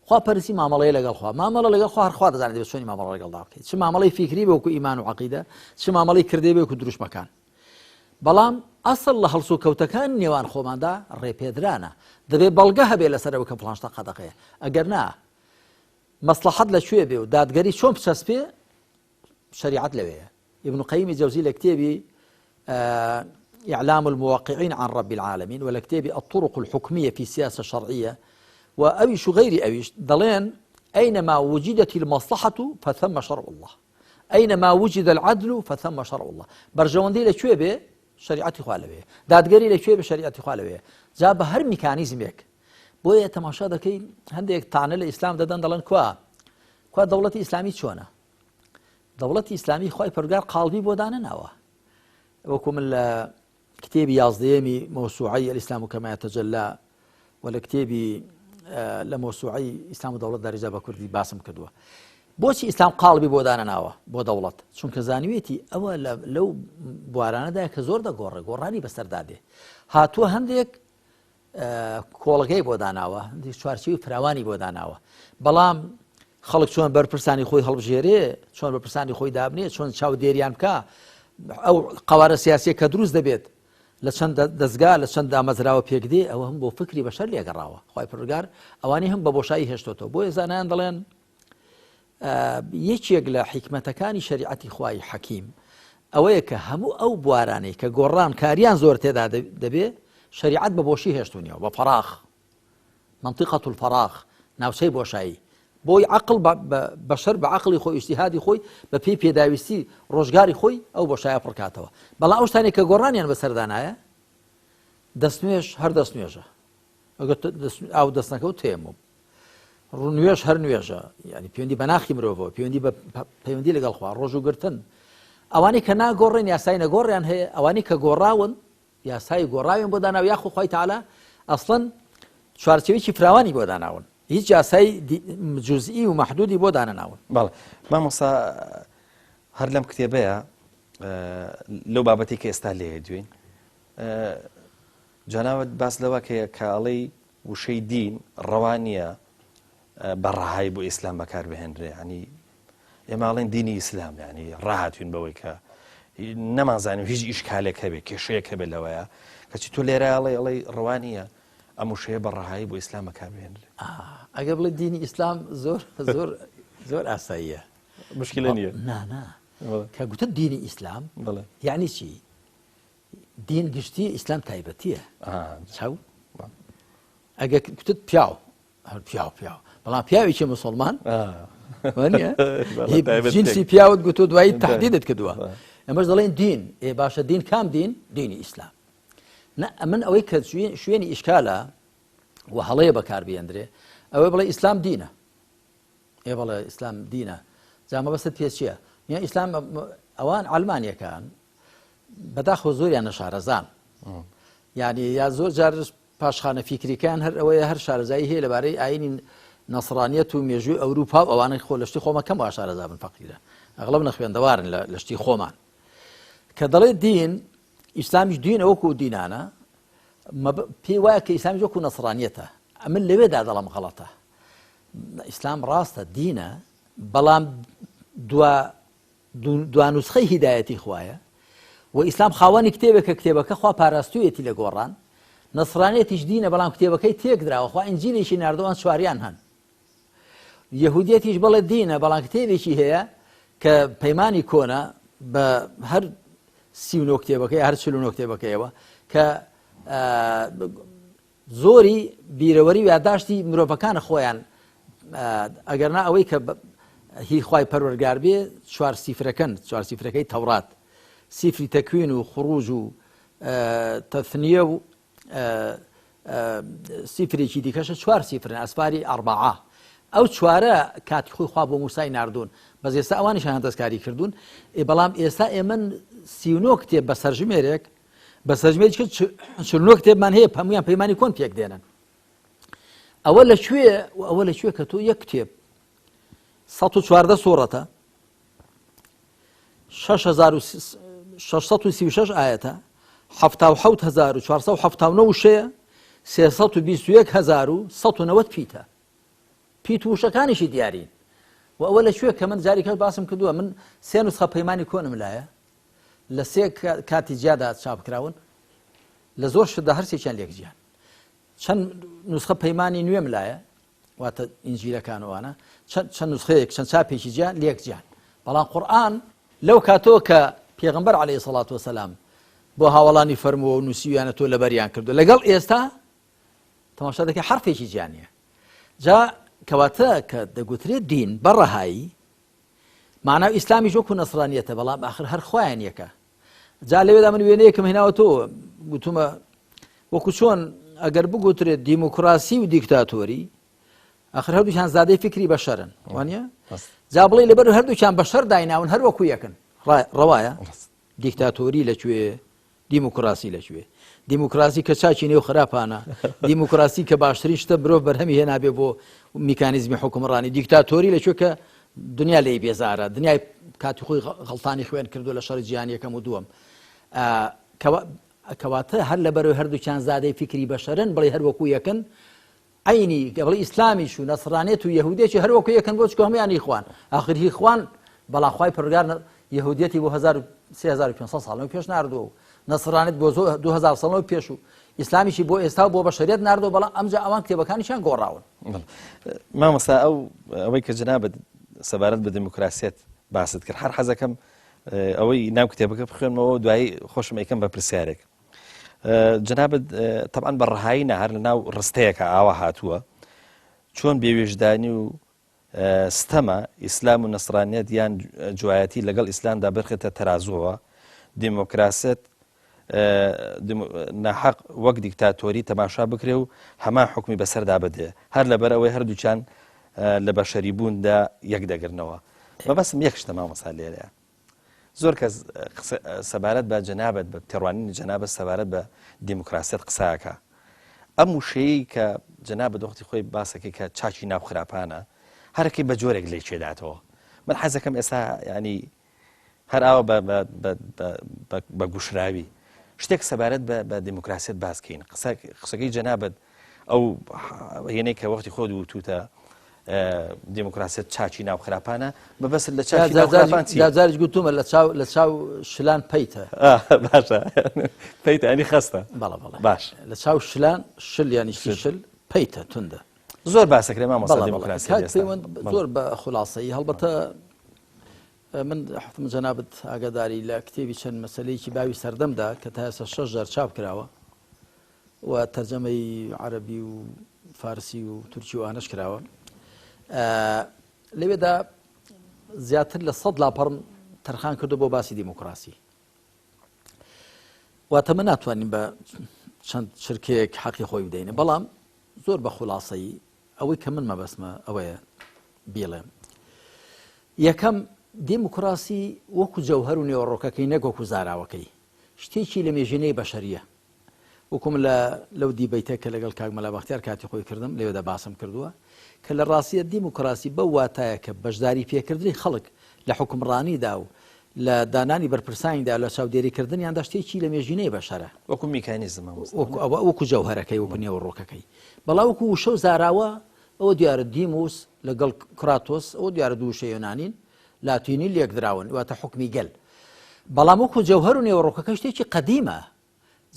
خواپەرستی مامەڵەیە لەگەڵ خوا. مامەڵە لەگەڵ خوا هەر خوا دەزانێت دەبێت چۆنی مامەڵە لەگەڵدا بکەیت. چ مامەڵەی فیکری بێ وەکو ئیمان و عەقیدە، چ مامەڵەی کردەی بێ وەکو دروشمەکان. بەڵام ئەسڵ لە هەڵسوکەوتەکان نێوان خۆماندا ڕێپێدرانە. دەبێت بەڵگە هەبێ لەسەر ئەوە کە فڵان شتە قەدەغەیە. ئەگەر نا مەسڵەحەت لە کوێ بێ و دادگەری چۆن بچەسپێ شەریعەت لەوێیە. ابن قیم جەوزی لە کتێبی إعلام الموقعين عن رب العالمين و لە کتێبی الطرق الحكمية في السياسة الشرعية و ئەویش و غەیری ئەویش دەڵێن أينما وجدت المصلحة فثم شرع الله أينما وجد العدل فثم شرع الله. بەرژەوەندی لە کوێ بێ شەریعەتی خوا لەوێ، دادگەری لە کوێ بێ شەریعەتی خوا لەوێ، جا بە هەر میکانیزمێک. بۆیە تەماشا دەکەی هەندێک تانە لە ئیسلام دەدەن دەڵێن کوا کوا دەوڵەتی ئیسلامی چۆنە؟ دەوڵەتی ئیسلامی خوای پەروەردگار قاڵبی بۆ دانەناوە. وەکو من لە کتێبی یازدەیەمی مەوسوعەی الاسلام کما یتجلی و لە کتێبی لە مەوسوعەی ئیسلام و دەوڵەت داریجا بە کوردی باسم کردووە. بۆچی ئیسلام قاڵبی بۆ دانەناوە بۆ دەوڵەت؟ چونکە زانیوێتی ئەوە لەو بوارانەدا کە زۆر دەگۆڕێ، گۆڕانی بەسەردا دێ. هاتووە هەندێک کۆڵگەی بۆ داناوە، هەندێک چوارچێوەی فراوانی بۆ داناوە، بەڵام خەڵک چۆن بەرپرسانی خۆی هەڵبژێرێ، چۆن بەرپرسانی خۆی دابنێ، چۆن چاودێریان بکا، ئەو قەوارە سیاسیە کە دروست دەبێت لە چەند دەستگا لە چەند دامەزراوە پێک دێ، ئەوە هەم بۆ فکری بەشەر لێگەڕاوە. خوای پەروەردگار ئەوانی هەم بە بۆشایی هێشتۆتەوە. بۆیە زانایان دەڵێن یەکێک لە حیکمەتەکانی شەریعەتی خوای حەکیم ئەوەیە کە هەموو ئەو بوارانەی کە گۆڕان کاریان زۆر تێدا دەبێ شەریعەت بە بۆشی هێشتونیەوە، بە فەراغ، منطقة الفراغ، ناوچەی بۆشایی بۆی عقل بەشەر بە عقلی خۆی ئیجتیهادی خۆی بە پێی پێداویستی ڕۆژگاری خۆی ئەو بۆشایە پڕکاتەوە. بەڵام ئەو شتانێک کە گۆڕانیان بەسەردانایە، دەستنوێژ هەر دەستنوێژە، ئەگەر ئاو دەستنەکەوت تەیەموم، نوێژ هەر نوێژە، یعنی پەیوەندی بە ناخی مرۆڤەوە، پەیوەندی بە پەیوەندی لەگەڵ خوا، ڕۆژوو گرتن، ئەوانەی کە ناگۆڕێن یاسای نەگۆڕیان هەیە، ئەوانەی کە گۆڕاون یاسای گۆڕاویان بۆ داناوە، یاخۆ خوای تەعالا ئەسڵەن چوارچێوەیەکی فراوانی بۆ داناون. هیچ یاسای جزئی و مەحدودی بۆ دانەناون. بەڵێ مامۆستا هەر لەم کتێبەیە لەو بابەتی کە ئێستا لێ دوێین جەناوت باس لەوە کە کاڵی وشەی دین ڕەوا نییە بە ڕەهایی بۆ ئیسلام بەکار بهێنرێ ینی ئێمە ئەڵێن دینی ئیسلام ینی ڕاهاتوین بەوەی کە نەمانزانی هیچ ئیشکالێک هەبێ کێشەیەک هەبێت لەوەیە کەچی تۆ لێرە ئەڵێ ئەڵێ ڕەوانیە ئەم وشەیە بە ڕەهایی بۆ ئیسلام بەکار بهێنرێ ئەگەر بڵێ دینی ئیسلام زۆر زۆر زۆر ئاساییە مشکلە نییە نا نا کە گوتت دینی ئیسلام یعنی چی دین گشتی ئیسلام تایبەتیە چاو ئەگەر گوتت پیاو هەر پیاو پیاو بەڵام پیاوێکی مسلمان جنسی پیاوت گوتو دوایی تهدیدت کردووە ئەمەش دەڵێن دین ئێ باشە دین کام دین دینی ئیسلام نە ئەمن ئەوەی کە شوێنی ئیشکالە و هەڵەیە بەکاربیێندرێ ئەوەی بڵێ ئیسلام دینە ئێ بەڵێ ئیسلام دینە جا مەبەستت پێ چییە یا ئیسلام ئەوان ئەلمانیەکان بەداخەوە زۆریان نەشارەزان یعنی یا زۆر جار پاشخانە فیکریکان هەر ئەوەیە هەر شارەزایی هەیە لەبارەی ئاینی نەسرانیەت و مێژووی ئەوروپا و ئەوانەی خۆ لە شتی خۆمە کەم وا شارەزا بن فەقیرە ئەغڵب نەخوێندەوارن لە شتی خۆمان کە دەڵێ دین ئیسلامیش دینە وەکو دینانە پێی وایە کە ئیسلامیش وەکو نەسرانیەتە ئەمن لەوێدا دەڵم غەڵەتە ئیسلام ڕاستە دینە بەڵام دوا دوانوسخەی هیدایەتی خوایە و ئیسلام خاوەنی کتێبێکە کتێبەکە خوا پاراستوویەتی لە گۆڕان نەسرانیەتیش دینە بەڵام کتێبەکەی تێکدراوە خوا ئینجیلێکی ناردووان چواریان هەن یەهودیەتیش بەڵێ دینە بەڵام کتێبێکی هەیە کە پەیمانی کۆنە بە هەر 39 کتێبەکەی هەر 49 کتێبەکەیەوە کە زۆری بیرەوەری و یاداشتی مرۆڤەکانە خۆیان ئەگەرنا ئەوەی کە هی خوای پەروەرگار بێ چوار سیفرەکەن چوار سیفرەکەی تەورات سیفری تەکوین و خروج و تەثنیە و سیفرێکی دیکەشە چوار سیفرن ئەسفاری ئەربعە ئەو چوارە کاتی خۆی خوا بۆ موسای ناردوون بەس ئێستا ئەوانیشیان دەستکاری کردوون بەڵام ئێستا ئێمە 39 کتێب بە سەرژمێرێک بە سەرژمێری 49 کتێبمان هەیە هەموویان پەیمانی کۆن پێک دێنن ئەوە لە کوێ و ئەوە لە کوێ کە تۆ یەک کتێب 114 سوڕەتە 636 ئاەتە 1970 وشەیە 321190 پیتە پیت وشەکانیشی دیارین و ئەوە لە کوێ کە من جاریکە باسم کردووە من سێ نسخە پەیمانی کۆنم لایە لە سێ کاتی جیادا چاپ کراون لە زۆر شتدا هەرسێکیان لێک جیان چەند نوسخە پەیمانی نوێم لایە واتە ئینجیلەکان وانە چەند نوسخەیەک چەند چاپێکی جیان لێک جیان بەڵام قورآن لەو کاتەوە کە پێغمبەر عليه سەڵات وسلام بۆ هاوڵانی فەرمووە و نووسیویانە تۆ لەبەریان کردو لەگەڵ ئێستا تەماشا دەکەی حرفێکی جیانە جا کەواتە کە دەگوترێت دین بەڕەهایی مانا ئیسلامیش وەکو نەسرانیەتە بەڵام ئاخر هەر خوایان یەکە جا لەوێدا من وێنەیەکم هێناوە تۆ گوتومە وەکو چۆن ئەگەر بگوترێت دیموکراسی و دیکتاتۆری ئەخر هەردووکیان زادەی فکری بەشەرن وانە جا بڵێ لەبەر هەردووکیان بەشەر دایناون هەر وەکو یەکن ڕەوایە دیکتاتۆری لەکوێ دیموکراسی لە کوێ؟ دیموکراسی کە چاکی نێو خراپانە، دیموکراسی کە باشترین شتە مرۆڤ بەرهەمی هێنابێ بۆ میکانیزمی حوکمڕانی، دیکتاتۆری لە کوێ کە دنیا لێی بێزارە، دنیای کاتی خۆی غەڵتانی خوێن کردو لە شەڕی جیهانی یەکەم و دووەم. کەواتە هەر لەبەرەوەی هەردووکیان زادەی فیکری بەشەرن بڵێ هەر وەکو یەکن، عەینی گەڵی ئیسلامیش و نەسرانیەت و یەهودیەتی هەر وەکو یەکن بۆ چکە هەموویان هی خوان ئاخر هی خوان بەڵام خوای پەروەردگار یەهودیەتی بۆ 3500 ساڵ لەمەو پێش ناردووە و نەسرانیت بۆ 2000 ساڵ لەمەو پێش و ئیسلامیشی بۆ ئێستا و بۆ بەشەریەت ناردووە بەڵام ئەمجا ئەوان کتێبەکانیشیان گۆڕاون. مامۆستا ئەو ئەوەی کە جەنابت سەبارەت بە دیموکراسیەت باست کرد هەر حەزەکەم ئەوەی ناو کتێبەکە بخوێنمەوە دوایی خۆشم ئەیکەم بە پرسیارێک جەنابت تەبعەن بە ڕەهایی نا هەر لە ناو ڕستەیەکە ئاوا هاتووە چۆن بێوێژدانی و ستەمە ئیسلام و نەسرانیەت یان جوایەتی لەگەڵ ئیسلامدا برخێتە تەرازووەوە دیموکراسێت ناحەق وەک دیکتاتۆری تەماشا بکرێ و هەمان حکومی بەسەردا بدرێ هەر لەبەر ئەوەی هەردووچان لە بەشەری بووندا یەک دەگرنەوە مەبەستم یەک شتە مامۆستا لێرەیە زۆر کەس سەبارەت بە جەنابت بە تێڕوانینی جەنابت سەبارەت بە دیموکراسیەت قسە ئەکا. ئەم وشەیەی کە جەنابت وەختی خۆی باسەکەی کە چاکی ناو خراپانە هەرەکەی بە جۆرێک لێ چێداتەوە من حەزەکەم ئێستا ینی هەر ئاوا بە گوشراوی شتێک سەبارەت بە دیموکراسیت باسکەین قسەکەی جەنابەت ئەو هێنەی کە وەختی خۆت وتوتە دیموکراسیت چاکی ناو خراپانە مەبەست لە چاکی ناو خراپان چییە؟ جاریش گوتومە لە چاو لە چاو شلان پەیتە باشە پەیتە ینی خەستە بەڵێ بەڵێ باش لە چاو شلان شل یانی شل پەیتە توندە زۆر باسەکرێ مامۆستا دیموکراسیت زۆر بە خولاسەیی هەڵبەتە من حتم جەنابت ئاگاداری لە کتێبی چەند مەسلەیەکی باوی سەردەمدا کە تا ئێستا شەش جار چاپ کراوە و تەرجەمەی عەرەبی و فارسی و تورکی و ئانەش کراوە لەوێدا زیاتر لە سەد لاپەڕم تەرخان کردو بۆ باسی دیموکراسی واتە من ناتوانین بە چەند چرکەیەک حەقی خۆی بدەینە بەڵام زۆر بە خولاسەیی ئەوەی کە من مەبەستمە ئەوەیە بیڵێم یەکەم دیموکراسی وەکو جەوهەر و نێوەڕۆکەکەی نەک وەکو زاراوەکەی شتێکی لە مێژینەی بەشەریە وەکو من لە لەو دیبەیتە کە لەگەڵ کاک مەلا بەختیار کاتی خۆی کردم لەوێدا باسم کردووە کە لە ڕاستیە دیموکراسی بەو واتایە کە بەشداری پێکردنی خەڵک لە حوکمڕانیدا و لە دانانی بەرپرسانیدا لە چاودێریکردنیاندا شتێکی لە مێژینەی بەشەرە. وەکو میکانیزم مامۆستا. وەکو ئەوە وەکو جەوهەرەکەی وەکو نێوەڕۆکەکەی بەڵام وەکو وشە و زاراوە ئەوە دیارە دیموس لەگەڵ کراتۆس ئەوە دیارە دوو وشە یۆنانین لاتینی لێکدراون واتە حوکمی گەل بەڵام وەکو جەوهەر و نێوەڕۆکەکە شتێکی قەدیمە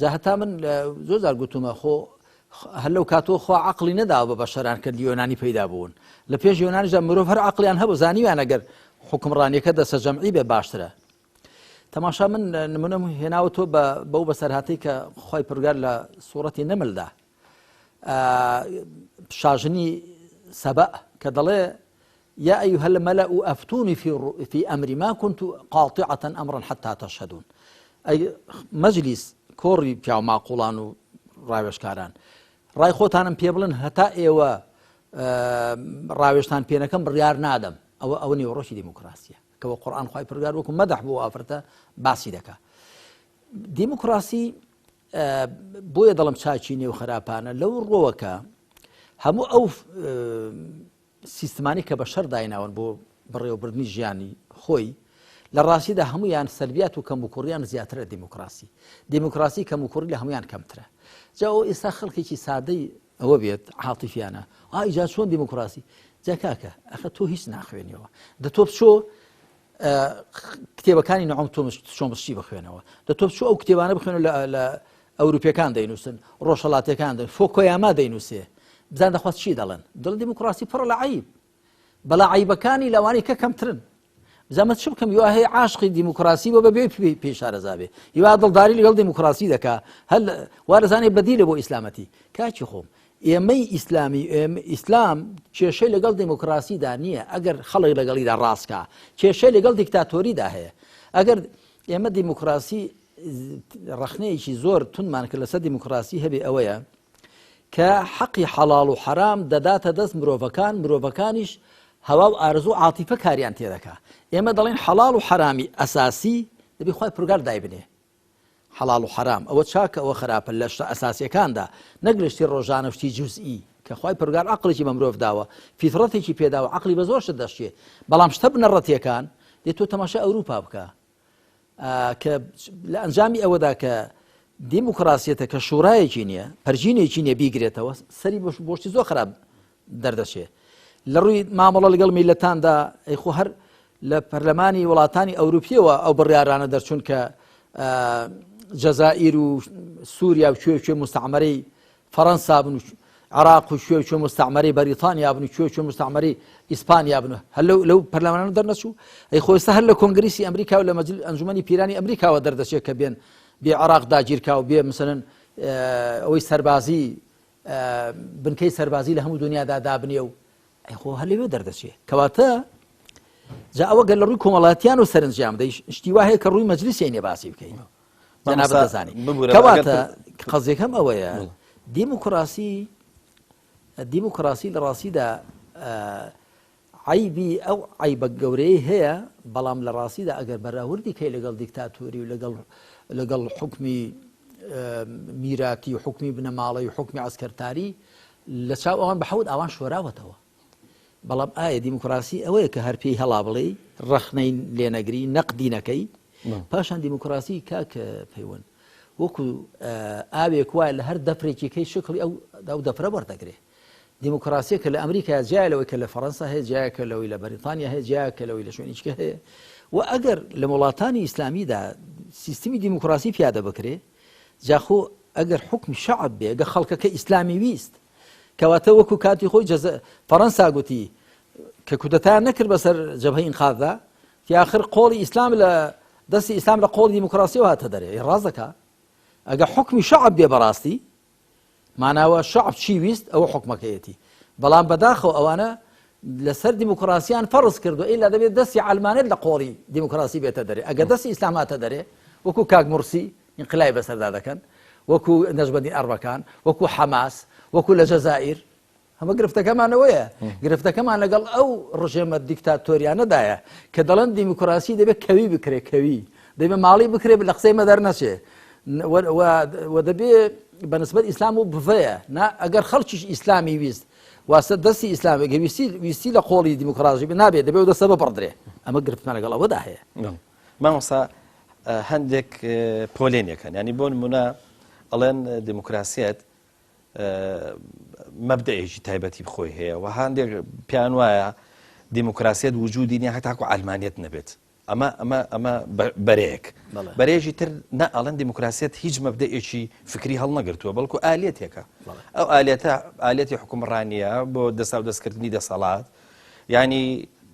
جا هەتا من زۆر جار گوتومە خۆ هەر لەو کاتەوە خوا عقلی نەداوە بە بەشەران کە یۆنانی پەیدا بوون لە پێش یۆنانیشدا مرۆڤ هەر عقلیان هەبوو زانیویان ئەگەر حکومڕانیەکە دەسە جەمعی بێ باشترە تەماشا من نمونەم هێناوە تۆ بە بەو بەسەرهاتی کە خی پرگار لە سوورەتی نەملدا شاژنی سەبە کە دەڵێ یا ایها الملأ افتونی فی فی امری ما كنت قاطعة امرا حتى تشهدون ئەی مەجلیس کۆڕی پیاو ماقوڵان و ڕاوێژکاران ڕای خۆتانم پێ بڵن هەتا ئێوە ڕاوێژتان پێنەکەم بڕیار نادەم ئەوە ئەوە نێوەڕۆکی دیموکراسیە کەەوە قورآن خی پرگار وەکو مەدح بۆ ئافرەتە باسی دەکا دیموکراسی بۆیە دەڵم چاکی نێو خراپانە لەو ڕۆوەکە هەموو ئەو سیستمانەی کە بەشەر دایناون بۆ بەڕێوەبردنی ژیانی خۆی، لە ڕاستیدا هەموویان سەلبیات و کەموکوڕیان زیاترە لە دیموکراسی. دیموکراسی کەموکوڕی لە هەموویان کەمترە. جا ئەو ئێستا خەڵکێکی سادەی ئەوە بێت عاتیفیانە ئای جا چۆن دیموکراسی جا کاکە ئەخە تۆ هیچ ناخوێنیەوە دە تۆ بچۆ کتێبەکانی نعوم چۆمسکی بخوێنەوە دە تۆ بچۆ ئەو کتێبانە بخوێنە لە ئەوروپیەکان دەینووسن، ڕۆژهەڵاتیەکان دەن، فۆکۆیاما دەینووسێ، بزان دەخوا چی دەڵێن، دڵ دیموکراسی پڕە لە عەیب، بەڵا عەیبەکانی لەوانەی کە کەمترن. بزان من چ بکەم یوا هەیە عاشقی دیموکراسی بۆ بەبێ پێی شارەزا بێ، یوا دڵداری لەگەڵ دیموکراسی دەکا، هەر وا دەزانێ بەدیلە بۆ ئیسلامەتی. کاکی خۆم ئێمەی ئیسلامی ئیسلام کێشەی لەگەڵ دیموکراسیدا نییە ئەگەر خەڵک لەگەڵیدا ڕاستکا، کێشەی لەگەڵ دیکتاتۆریدا هەیە. ئەگەر ئێمە دیموکراسی ڕەخنەیەکی زۆر توندمان کە لەسەر دیموکراسی هەبێ ئەوەیە کە حەقی حەڵاڵ و حەرام دەداتە دەست مرۆڤەکان مرۆڤەکانیش هەوا و ئارزوو عاتیفە کاریان تێدەکا ئێمە دەڵێن حەڵاڵ و حەرامی ئەساسی دەبی خی پرگار دایبنێ حەڵاڵ و حەرام ئەوە چاکە ئەوە خراپە لە شتە ئەساسیەکاندا نەک لە شتی ڕۆژانە شتی جوزئی کە خوای پەروەردگار عەقڵێکی بە مرۆڤ داوە فیتڕەتێکی پێداوە عەقڵی بە زۆر شت دەشکێ بەڵام شتە بنەڕەتیەکان دێ تۆ تەماشای ئەوروپا بکە کە لە ئەنجامی ئەوەدا کە دیموکراسیەتە کە شوڕایەکی نییە پەرژینێکی نییە بیگرێتەوە سەری بۆشتی زۆر خراپ دەردەچێ لە ڕووی مامەڵە لەگەڵ میلەتاندا ئەیخۆ هەر لە پەرلەمانی وڵاتانی ئەوروپیەوە ئەو بڕیارانە دەرچوون کە جەزائیر و سووریا و کوێ کوێ مستعمەرەی فەرەنسا بن و عراق و کوێ کوێ مستعمەرەی بەریتانیا بن و کوێ کوێ مستعمەرەی ئیسپانیا بن هەر لەو لەو پەرلەمانە دەرنەچوو ئەی خۆ ئێستا هەر لە کۆنگریسی ئەمریکا و لە مەجل ئەنجومەنی پیرانی ئەمریکاوە دەردەچێت کە بێن بێ عراق داگیرکا و بێ مثلەن ئەوەی سەربازی بنکەی سەربازی لە هەموو دنیادا دابنێ و ئەی خۆ هەر لەوێ دەردەچێ کەواتە جا ئەوە گەر لە ڕووی کۆمەڵاتیان و سەرنجیان بدەی شتی وا هەیە کە ڕووی مەجلیسی نیە باسی بکەین جەنابت دەزانی کەواتە قەزیەکەم ئەوەیە دیموکراسی دیموکراسی لە ڕاستیدا عیبی ئەو عیبە گەورەی هەیە بەڵام لە ڕاستیدا ئەگەر بەراوردی کەی لەگەڵ دیکتاتۆری و لەگەڵ لەگەڵ حکمی میراتی و حکمی بنەماڵەی و حکمی عسکەرتاری لە چاو ئەوان بە حەوت ئاوان شۆراوەتەوە. بەڵام ئایا دیموکراسی ئەوەیە کە هەر پێی هەڵا بڵێی ڕەخنەی لێنەگری نەقدی نەکەی؟ پاشان دیموکراسی کاک پەیوەند وەکو ئاوێک وایە لە هەر دەفرێکی کەی شکڵی ئەو ئەو دەفرە وەردەگرێ. دیموکراسیە کە لە ئەمریکا جیایە لەوەی کە لە فەڕەنسا هەیە جیایە کە لەوەی لە بەریتانیا هەیە جیایە کە لەوەی لە شوێنیچکە هەیە و ئەگەر لە وڵاتانی ئیسلامیدا سیستمی دیموکراسی پیادە بکرێ جاخۆ ئەگەر حکمی شعب بێ گە خەڵکەکە ئیسلامی ویست کەواتە وەکو کاتی خۆی جەزە فەڕەنسا گوتی کە کودەتایان نەکرد بەسەر جەبهەی ئینقاذدا تیاخر قۆڵی ئیسلام لە دەستی ئیسلام لە قۆڵی دیموکراسیەوە هاتە دەرێ ڕاست دەکا ئەگە حکمی شعب بێ بەڕاستی ماناوە شعب چی ویست ئەوە حکومەکەیەتی بەڵام بەداخەوە ئەوانە لەسەر دیموکراسیان فەرز کردو ئیلا دەبێت دەستی عەلمانێت لە قۆڵی دیموکراسی بێتە دەرێ ئەگەر دەستی ئیسلام هاتە دەرێ وەکو کاک مورسی ئینقلابی بەسەردا دەکەن وەکو نەجمەدین ئەربەکان وەکو حەماس وەکو لە جەزائیر هەمە گرفتەکەمان ئەوەیە گرفتەکەمان لەگەڵ ئەو ڕژێمە دیکتاتۆریانەدایە کە دەڵێن دیموکراسی دەبێت کەوی بکرێ کەوی دەبێت ماڵی بکرێ لە قسەی مە دەرنەچێ و دەبێ بەنسبەت ئیسلام و بڤەیە نا ئەگەر خەڵکیش ئیسلامی ویست واسە دەستی ئیسلامی گەویستی ویستی لە قۆڵی دیموکراسی نابێت دەبێت دەسە ببڕدرێ ئەمە گرفتمان لەگەڵ ئەوەدا هەیە. مامۆستا هەندێک پۆلێنێک هەن ینی بۆ نمونە ئەڵێن دیموکراسیەت مەبدەیەکی تایبەتی خۆی هەیە و هەندێک پیان وایە دیموکراسیەت وجودی نیە هەتاکو ئەلمانیت نەبێت ئەمە ئەمە ئەمە بەرەیەک بەرێژی تر نە ئەڵەن دیموکراسیەت هیچ مەبدەیەکی فکری هەڵنەگرتووە بەڵکو ئالێتێکە ئەو ئالێتە ئالێتی حکومڕانیە بۆ دەسا و دەستکردنی دەسەڵات ینی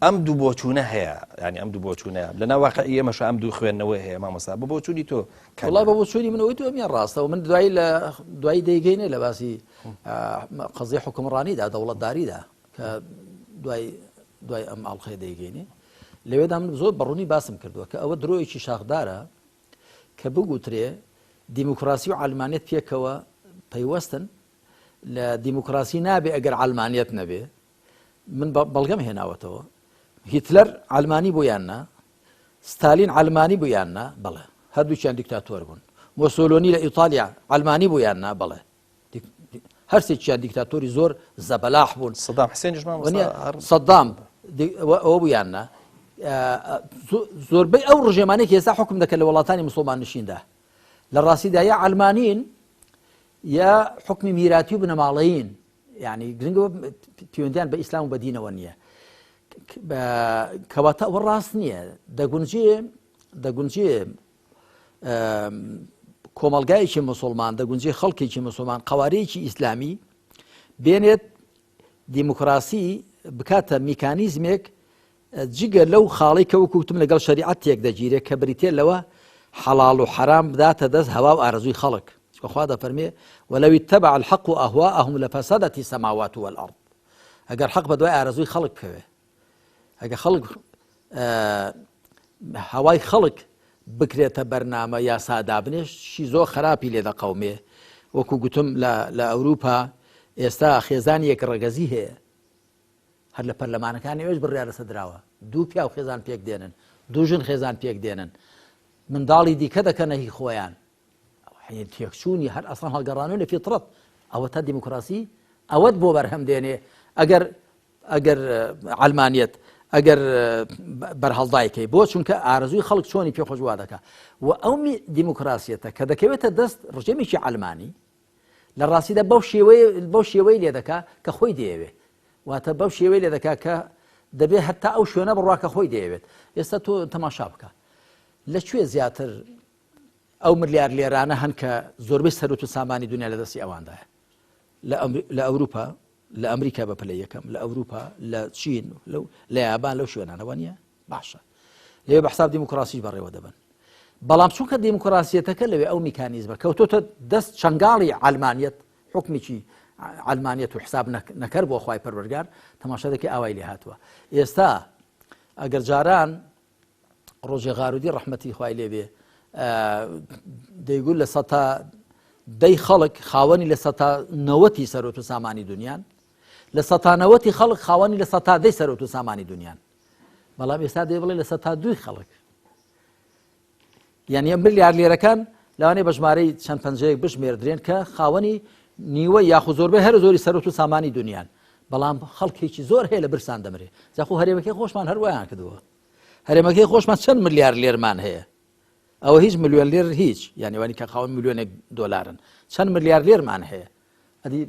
ئەم دوو بۆچوونە هەیە ینی ئەم دوو بۆچوونە لە ناو واقعی ئێمەش ئەم دوو خوێندنەوەی هەیە مامۆستا بە بۆچوونی تۆ وڵا بە بۆچوونی من ئەوەی تۆ ئەمیان ڕاستەوە من دوایی لە دوایی دەیگەینێ لە باسی قەزیە حکومڕانیدا دەوڵەتداریدا کە دوای دوای ئەم ئاڵلقەیە دەیگەینێ لەوێدا من زۆر بەڕوونی باسم کردووە کە ئەوە درۆیەکی شاخدارە کە بگوترێ دیموکراسی و عەلمانیەت پێکەوە پەیوەستن لە دیموکراسی نابێ ئەگەر عەلمانیەت نەبێ من بەڵگەم هێناوەتەوە هیتلەر عەلمانی بوو یان نا ستالین عەلمانی بوو یان نا بەڵێ هەردووکیان دیکتاتۆر بوون مۆسۆلۆنی لە ئیتالیا عەلمانی بوو یان نا بەڵێ هەرسێکیان دیکتاتۆری زۆر زەبەلاح بوون سەدام حسێنیش سەدام ئەوە بوو یان نا زۆربەی ئەو ڕژێمانێک ئێستا حکم دەکەن لە وڵاتانی مسلمان نشیندا لە ڕاستیدا یا عەلمانین یا حکمی میراتی و بنەماڵەیین یعنی گرنگە پەیوەندیان بە ئیسلام و بە دینەوە نییە کەواتە ئەوە ڕاست نییە دەگونجێ دەگونجێ کۆمەلگایەکی مسلمان دەگونجێ خەڵکێکی مسلمان قوارەیەکی ئیسلامی بێنێت دیموکراسی بکاتە میکانیزمێک جگە لەو خاڵەی کە وەکو وتم لەگەڵ شەریعەت تێک دەگیرێ کە بریتیە لەوە حەڵاڵ و حەرام بداتە دەست هەوا و ئارەزووی خەڵک چونکە خوا دەفەرمێ ولو اتبع الحق اهواءهم لفسدت السماوات والارض ئەگەر حەق بەدوای ئارەزووی خەڵک بکەوێ ئەگە خەڵک هەوای خەڵک بکرێتە بەرنامە یاسا دابنێ شی زۆر خراپی لێ دەقەومێ وەکو گوتم لە ئەوروپا ئێستا خێزانی یەک ڕەگەزی هەیە هەر لە پەرلەمانەکانی ئەوێش بڕیار لەسەر دراوە دوو پیاو خێزان پێک دێنن دوو ژن خێزان پێک دێنن منداڵی دیکە دەکەنە هی خۆیان تێکچوونی هەر ئەسڵان هەڵگەڕانەوە لە فیتڕەت ئەوە تا دیموکراسی ئەوەت بۆ بەرهەم دێنێ ئەگەر ئەگەر عەلمانیەت ئەگەر بەرهەڵدایکەی بۆ چونکە ئارەزووی خەڵک چۆنی پێ خۆش وا دەکا و ئەو دیموکراسیەتە کە دەکەوێتە دەست ڕژێمێکی عەلمانی لە ڕاستیدا بەو شێوەیە بەو شێوەی لێ دەکا کە خۆی دەیەوێت واتە بەو شێوەی لێ دەکا کە دەبێت هەتا ئەو شوێنە بڕوا کە خۆی دەیەوێت ئێستا تۆ تەماشا بکە لە کوێ زیاتر ئەو ملیار لێرانە هەن کە زۆربەی سەروت و سامانی دنیا لە دەستی ئەواندایە لە ئەوروپا لە ئەمریکا بە پلە یەکەم لە ئەوروپا لە چین لەو لە یابان لەو شوێنانەوە نییە باشە لەوێ بە حساب دیموکراسیش بەڕێوە دەبن بەڵام چونکە دیموکراسیەتەکە لەوێ ئەو میکانیزمە کەوتۆتە دەست چنگاڵی عەلمانیەت حکمێکی عەلمانیەت و حساب نەکەر بۆ خوای پەروەردگار تەماشا دەکەی ئاوای لێ هاتووە ئێستا ئەگەر جاران ڕۆژێ غارودی ڕەحمەتی خوای لێبێ دەیگوت لە سەتا دەی خەڵک خاوەنی لە سەتا نەوەتی سەرۆت و سامانی دنیان لە سەتا نەوەتی خەڵک خاوەنی لە سەتا دەی سەرۆت و سامانی دنیان بەڵام ئێستا دەی بڵێ لە سەتا دووی خەڵک یعنی ملیار لێرەکان لەوانەیە بە ژمارەی چەند پەنجەیەک بژمێردرێن کە خاوەنی نیوە یاخود زۆربەی هەرە زۆری سەرۆت و سامانی دنیان بەڵام خەڵکێکی زۆر هەیە لە برسان دەمرێ جاخۆ هەرێمەکەی خۆشمان هەروایان کردووە هەرێمەکەی خۆشمان چەند ملیار لێرمان هەیە ئەوە هیچ ملیۆن لێر هیچ یعنی وانی کە خاوەن ملیۆنێک دۆلارن چەند ملیار لێرمان هەیە ئەدی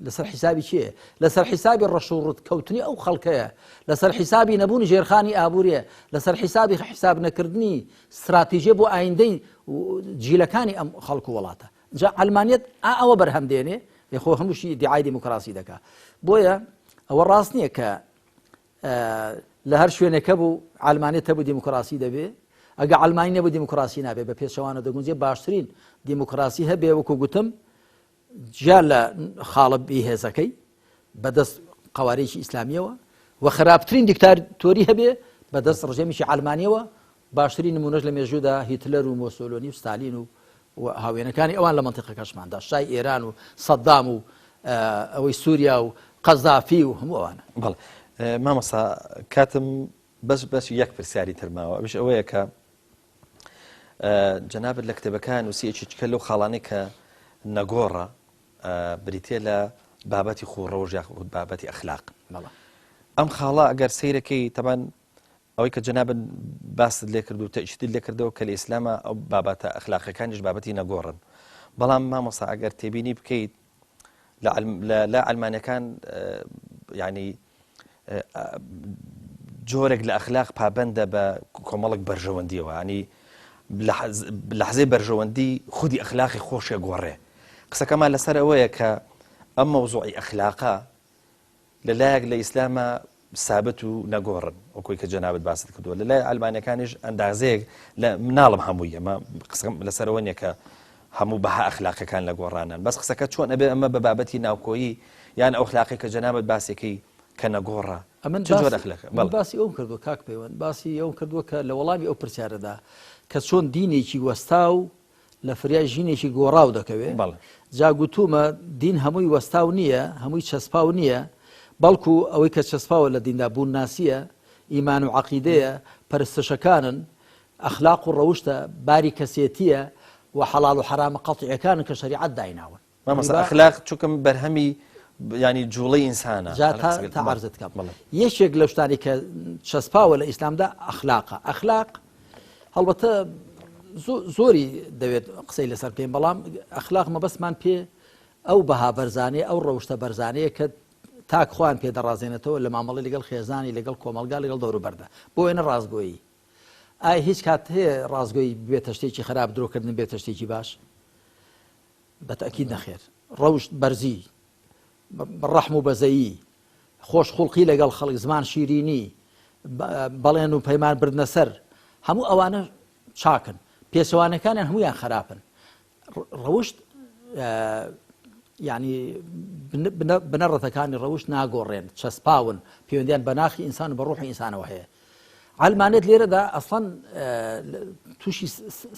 لەسەر حیسابی چیە؟ لەسەر حیسابی ڕەش و ڕوت کەوتنی ئەو خەڵکەیە، لەسەر حیسابی نەبوونی ژێرخانی ئابووریە، لەسەر حیسابی حیساب نەکردنی ستراتیژیە بۆ ئایندەی جیلەکانی ئەم خەڵک و وڵاتە. جا عەلمانیەت ئا ئەوە بەرهەم دێنێ، خۆ هەمووشی ئیدعای دیموکراسی دەکا. بۆیە ئەوە ڕاست نییە کە لە هەر شوێنێک هەبوو عەلمانیەت هەبوو دیموکراسی دەبێ، ئەگە عەلمانی نەبوو دیموکراسی نابێ، بە پێچەوانە دەگونجێ باشترین دیموکراسی هەبێ وەکو گوتم جیا لە خاڵە بێهێزەکەی بەدەست قوارەیەکی ئیسلامیەوە و خراپترین دیکتاتۆری هەبێ بەدەست ڕژێمیی عەلمانیەوە باشترین نمونەش لە مێژوودا هیتلەر و مۆسۆلۆنی و ستالین و هاوێنەکانی ئەوان لە مەنتیقەکەشماندا شای ئێران و سەدام و ئەوەی سووریا و قەزافی و هەموو ئەوانە. بەڵێ مامۆستا کاتم بەس بەس یەک پرسیاری تر ماوە ئەویش ئەوەیە کە جەنابت لە کتێبەکە نووسی یەکێکە لەو خاڵانەی کە نەگۆڕە بریتە لە بابەتی خوڕەوش یاخود بابەتی ئەخلاق ئەم خاڵە ئەگەر سیرەکەی تەمان ئەوەی کە جەنابت باست لێ کرد و تەئکیدت لێ کردەوە کە لە ئیسلامە ئەو بابەتە ئەخلاقیەکانیش بابەتی نەگۆڕن بەڵام مامۆستا ئەگەر تێبینی بکەیت لە عەلمانەکان یعنی جۆرێک لە ئەخلاق پابندە بە کۆمەڵک بەرژەوەندیەوە ینی لەحزەی بەرژەوەندی خودی ئەخلاقی خۆشێ گۆڕێ قسەکەمان لەسەر ئەوەیە کە ئەم مەوزوعی ئەخلاقە لە لایەک لە ئیسلاما سابت و نەگۆڕن وەکوی کە جەنابت باست کردووە لە لای عەلمانیەکانیش ئەندازەیەک لە مناڵم هەمووی ئەمە قسەم لەسەرەوە نییە کە هەموو بەها ئەخلاقەکان لە گۆڕانن بەس قسەکە چۆن ئەبێ ئەمە بە بابەتی ناوکۆیی یان ئەو ئەخلاقی کە جەنابت باسێکی کە نەگۆڕە ئەمن چ جۆر ئەخلاقە من باسی ئەوم کردووە کاک پەیوەند باسی ئەوم کردووە کە لە وەڵامی ئەو پرسیارەدا کە چۆن دینێکی وەستاو لە فریای ژینێکی گۆڕاو دەکەوێ، جا گوتوومە دین هەمووی وەستاو نییە، هەمووی چەسپاو نییە، بەڵکو ئەوەی کە چەسپاوە لە دیندا بوونناسییە، ئیمان و عەقیدەیە، پەرستشەکانن، ئەخلاق و ڕەوشتە، باری کەسێتییە و حەڵاڵ و حەرامە قەتعییەکانن کە شەریعەت دایناون. مامۆستا ئەخلاق چونکە بەرهەمی یانی جوڵەی ئینسانە. جا تا عەرزت کەم یەکێک لەو شتانی کە چەسپاوە لە ئیسلامدا ئەخلاقە ئەخلاق هەڵبەتە زۆری دەوێت قسەی لەسەر بکەین بەڵام ئەخلاق مەبەستمان پێ ئەو بەها بەرزانەیە ئەو ڕەوشتە بەرزانەیە کە تاک خۆیان پێ دەڕازێنێتەوە لە مامەڵی لەگەڵ خێزانی لەگەڵ کۆمەلگا لەگەڵ دەوروبەردا بۆ وێنە ڕاستگۆیی ئایا هیچ کات هەیە ڕاستگۆیی بێتە شتێکی خراپ درۆکردن بێتە شتێکی باش بە تەئکید نەخێر. ڕەوشت بەرزی، ڕەحم و بەزەیی، خۆش خوڵقی لەگەڵ خەڵک، زمان شیرینی، بەڵێن و پەیمان بردنە سەر، هەموو ئەوانە چاکن. پێچەوانەکانیان هەموویان خراپن. ڕەوشت یعنی بنەڕەتەکانی ڕەوشت ناگۆڕێن، چەسپاون، پەیوەندیان بە ناخی ئینسان و بە ڕۆحی ئینسانەوە هەیە. عەلمانیەت لێرەدا ئەسڵەن تووشی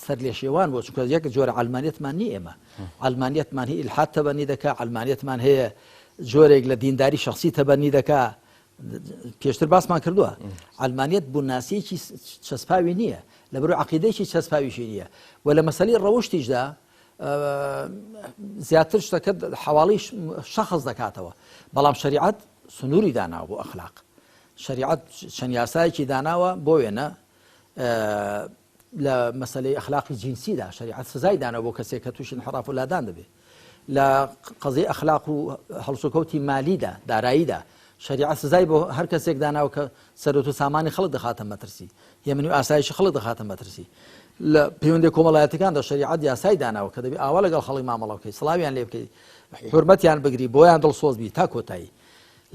سەرلێشێوان بووە چونکە یەک جۆرە عەلمانیەتمان نییە ئێمە عەلمانیەتمان هی ئیلحاد تەبەنی دەکا عەلمانیەتمان هەیە جۆرێک لە دینداری شخصی تەبەنی دەکا پێشتر باسمان کردووە عەلمانیەت بوونناسیەکی چەسپاوی نییە لە بەرو عقیدەیەکی چەسپاویشی نییە و لە مەسەلی ڕەوشتیشدا زیاتر شتەکە حواڵی شخص دەکاتەوە بەڵام شریعەت سنووری داناوە بۆ ئەخلاق شەریعەت چەند یاسایەکی داناوە بۆ وێنە لە مەسلەی ئەخلاقی جنسیدا شەریعەت سزای داناوە بۆ کەسێک کە تووشی انحراف و لادان دەبێت لە قەزیەی ئەخلاق و هەڵسوکەوتی مالیدا داراییدا شەریعەت سزای بۆ هەر کەسێک داناوە کە سەرۆت و سامانی خەڵک دەخاتە مەترسی هێمنی و ئاسایشی خەڵک دەخاتە مەترسی لە پەیوەندی کۆمەڵایەتەکاندا شەریعەت یاسای داناوە کە دەبێت ئاوا لەگەڵ خەڵک مامەڵە بکەیت سڵاویان لێ بکەیت حورمەتیان بگری بۆیان دڵسۆز بی تا کۆتایی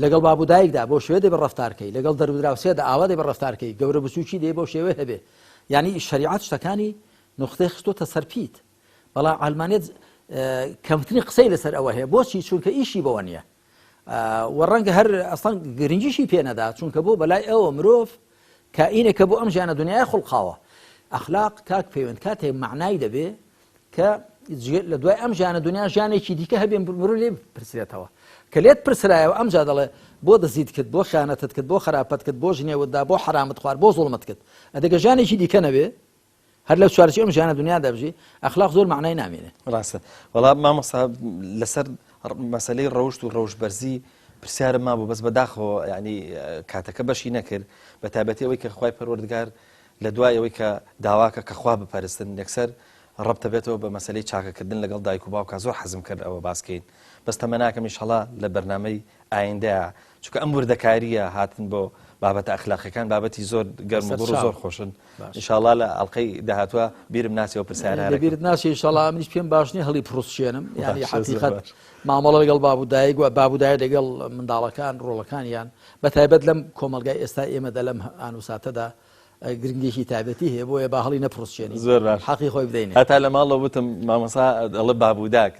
لەگەڵ باب و دایکدا بەو شێوەیە دەبێ ڕەفتار کەی، لەگەڵ دەرودراوسێدا ئاوا دەبێ ڕەفتار کەی، گەورە بچووکی دەبێ بەو شێوەیە هەبێ. یانی شەریعەت شتەکانی نوختەی خستۆتە سەر پیت. بەڵام عەلمانیەت کەمترین قسەی لەسەر ئەوە هەیە. بۆچی؟ چونکە ئیشی بەوە نییە. و ڕەنگە هەر ئەسڵەن گرنگیشی پێ نەدا، چونکە بۆ بەلای ئەوە مرۆڤ کائینێکە بۆ ئەم ژیانە دنیای خوڵقاوە. ئەخلاق کاک پەیوەند کاتێک مەعنای دەبێ کە لە دوای ئەم ژیانە دنیا ژیانێکی دیکە هەبێ مرۆ لێ پرسرێتەوە کە لێت پرسرایەوە ئەمجا دەڵێ بۆ دزیت کرد بۆ خیانەتت کرد بۆ خراپەت کرد بۆ ژنێوتدا بۆ حرامت خوارد بۆ زوڵمت کرد ئەدەگە ژیانێکی دیکە نەبێ. هەر لەو چوارچێوەی ئەم ژیانە دنیادا بژی ئەخلاق زۆر مەعنای نامێنێ. ڕاستە وەڵا مامۆستا لەسەر مەسەلەی ڕەوشت و ڕەوشت بەرزی پرسیارم مابوو بەس بەداخەوە یعنی کاتەکە بەشی نەکرد بە تایبەتی ئەوەی کە خوای پەروەردگار لە دوای ئەوەی کە داواکە کە خوا بپەرستن یەکسەر ڕەبتە بێتەوە بە مەسەلەی چاکەکردن لەگەڵ دایک و باوکا زۆر حەزم کرد ئەوە باسکەین بەس تەمەناکەم ئیشەڵا لە بەرنامەی ئایندەیە چونکە ئەم وردەکارییە هاتن بۆ بابەتە ئەخلاقیەکان بابەتی زۆر گەرم و گوڕ و زۆر خۆشن ئینشاڵا لە ئەڵلقەی داهاتوە بیرم ناچێەوە پرسیارە لە بیرت ناچێ ئینشاڵا منیش پێم باش نییە هەڵی پڕسچێنم یعنی حەقیقەت مامەڵە لەگەڵ باب و دایک و باب و دایک لەگەڵ منداڵەکان ڕۆڵەکانیان بە تایبەت لەم کۆمەڵگای ئێستا ئێمەدا لەم ئان و ساتەدا گرنگێکی تایبەتی هەیە بۆیە با هەڵی نەپڕسچێنی زۆر باش حەقی خۆی بدەینێ هەتا لە ماڵەوە وتم مامۆستا ئەڵێ باب و داک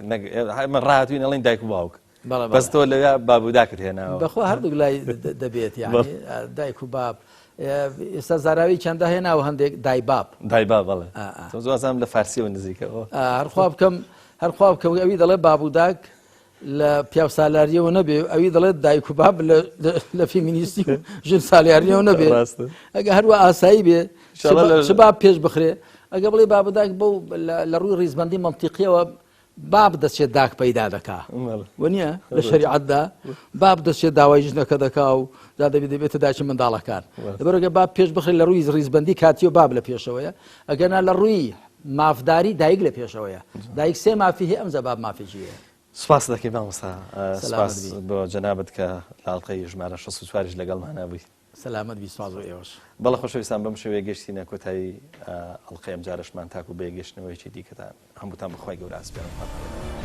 من ڕاهاتوین ئەڵێن دایک و باوک بەس تۆ لەویا باب و داکت هێناوە. بەخوا هەردووک لای دەبێت یانی دایک و باب ئێستا زاراوی چەندە هێناوە هەندێک دایباب دایباب بەڵێ زۆزام لە فارسیەوە نزیکە هەرخوا بکەم هەرخوا بکەم ئەوی دەڵێ باب و داک لە پیاو سالاریەوە نەبێ ئەوی دەڵێت دایک و باب لە فیمینیستی و ژن سالیاریەوە نەبێ ئەگە هەروە ئاسایی بێ چ باب پێش بخرێ ئەگە بڵێ بابداک بەو لە ڕووی ڕیزبندی منتیقیەوە باب دەچێت داک پەیدا دەکا وەنیە لە شەریعەتدا باب دەچێت داوای ژنەکە دەکا و جا دەبێت دەبێتە داکی منداڵەکان لەبەرەگە باب پێش بخرێت لە ڕووی ڕیزبندی کاتی و باب لە پێشەوەیە ئەگەنا لە ڕووی مافداری دایک لە پێشەوەیە دایک سێ مافی هەیە ئەمجا باب مافێکی هەیە. سپاست دەکەین مامۆستا سپاس بۆ جەنابت کە لە ئەڵقەی ژمارە 64 یش لەگەڵمانا بووی. سەلامەت بی سپاس بۆ ئێوەش. بەڵێ خۆشەویستان بەم شێوەیە گەشتینە کۆتایی ئەڵقەی ئەمجارەشمان تاکو بە یەکگەشتنەوەیەکی دیکەتان هەمووتان بە خوای گەورە ئەسپێرم خواتان لەگەڵ.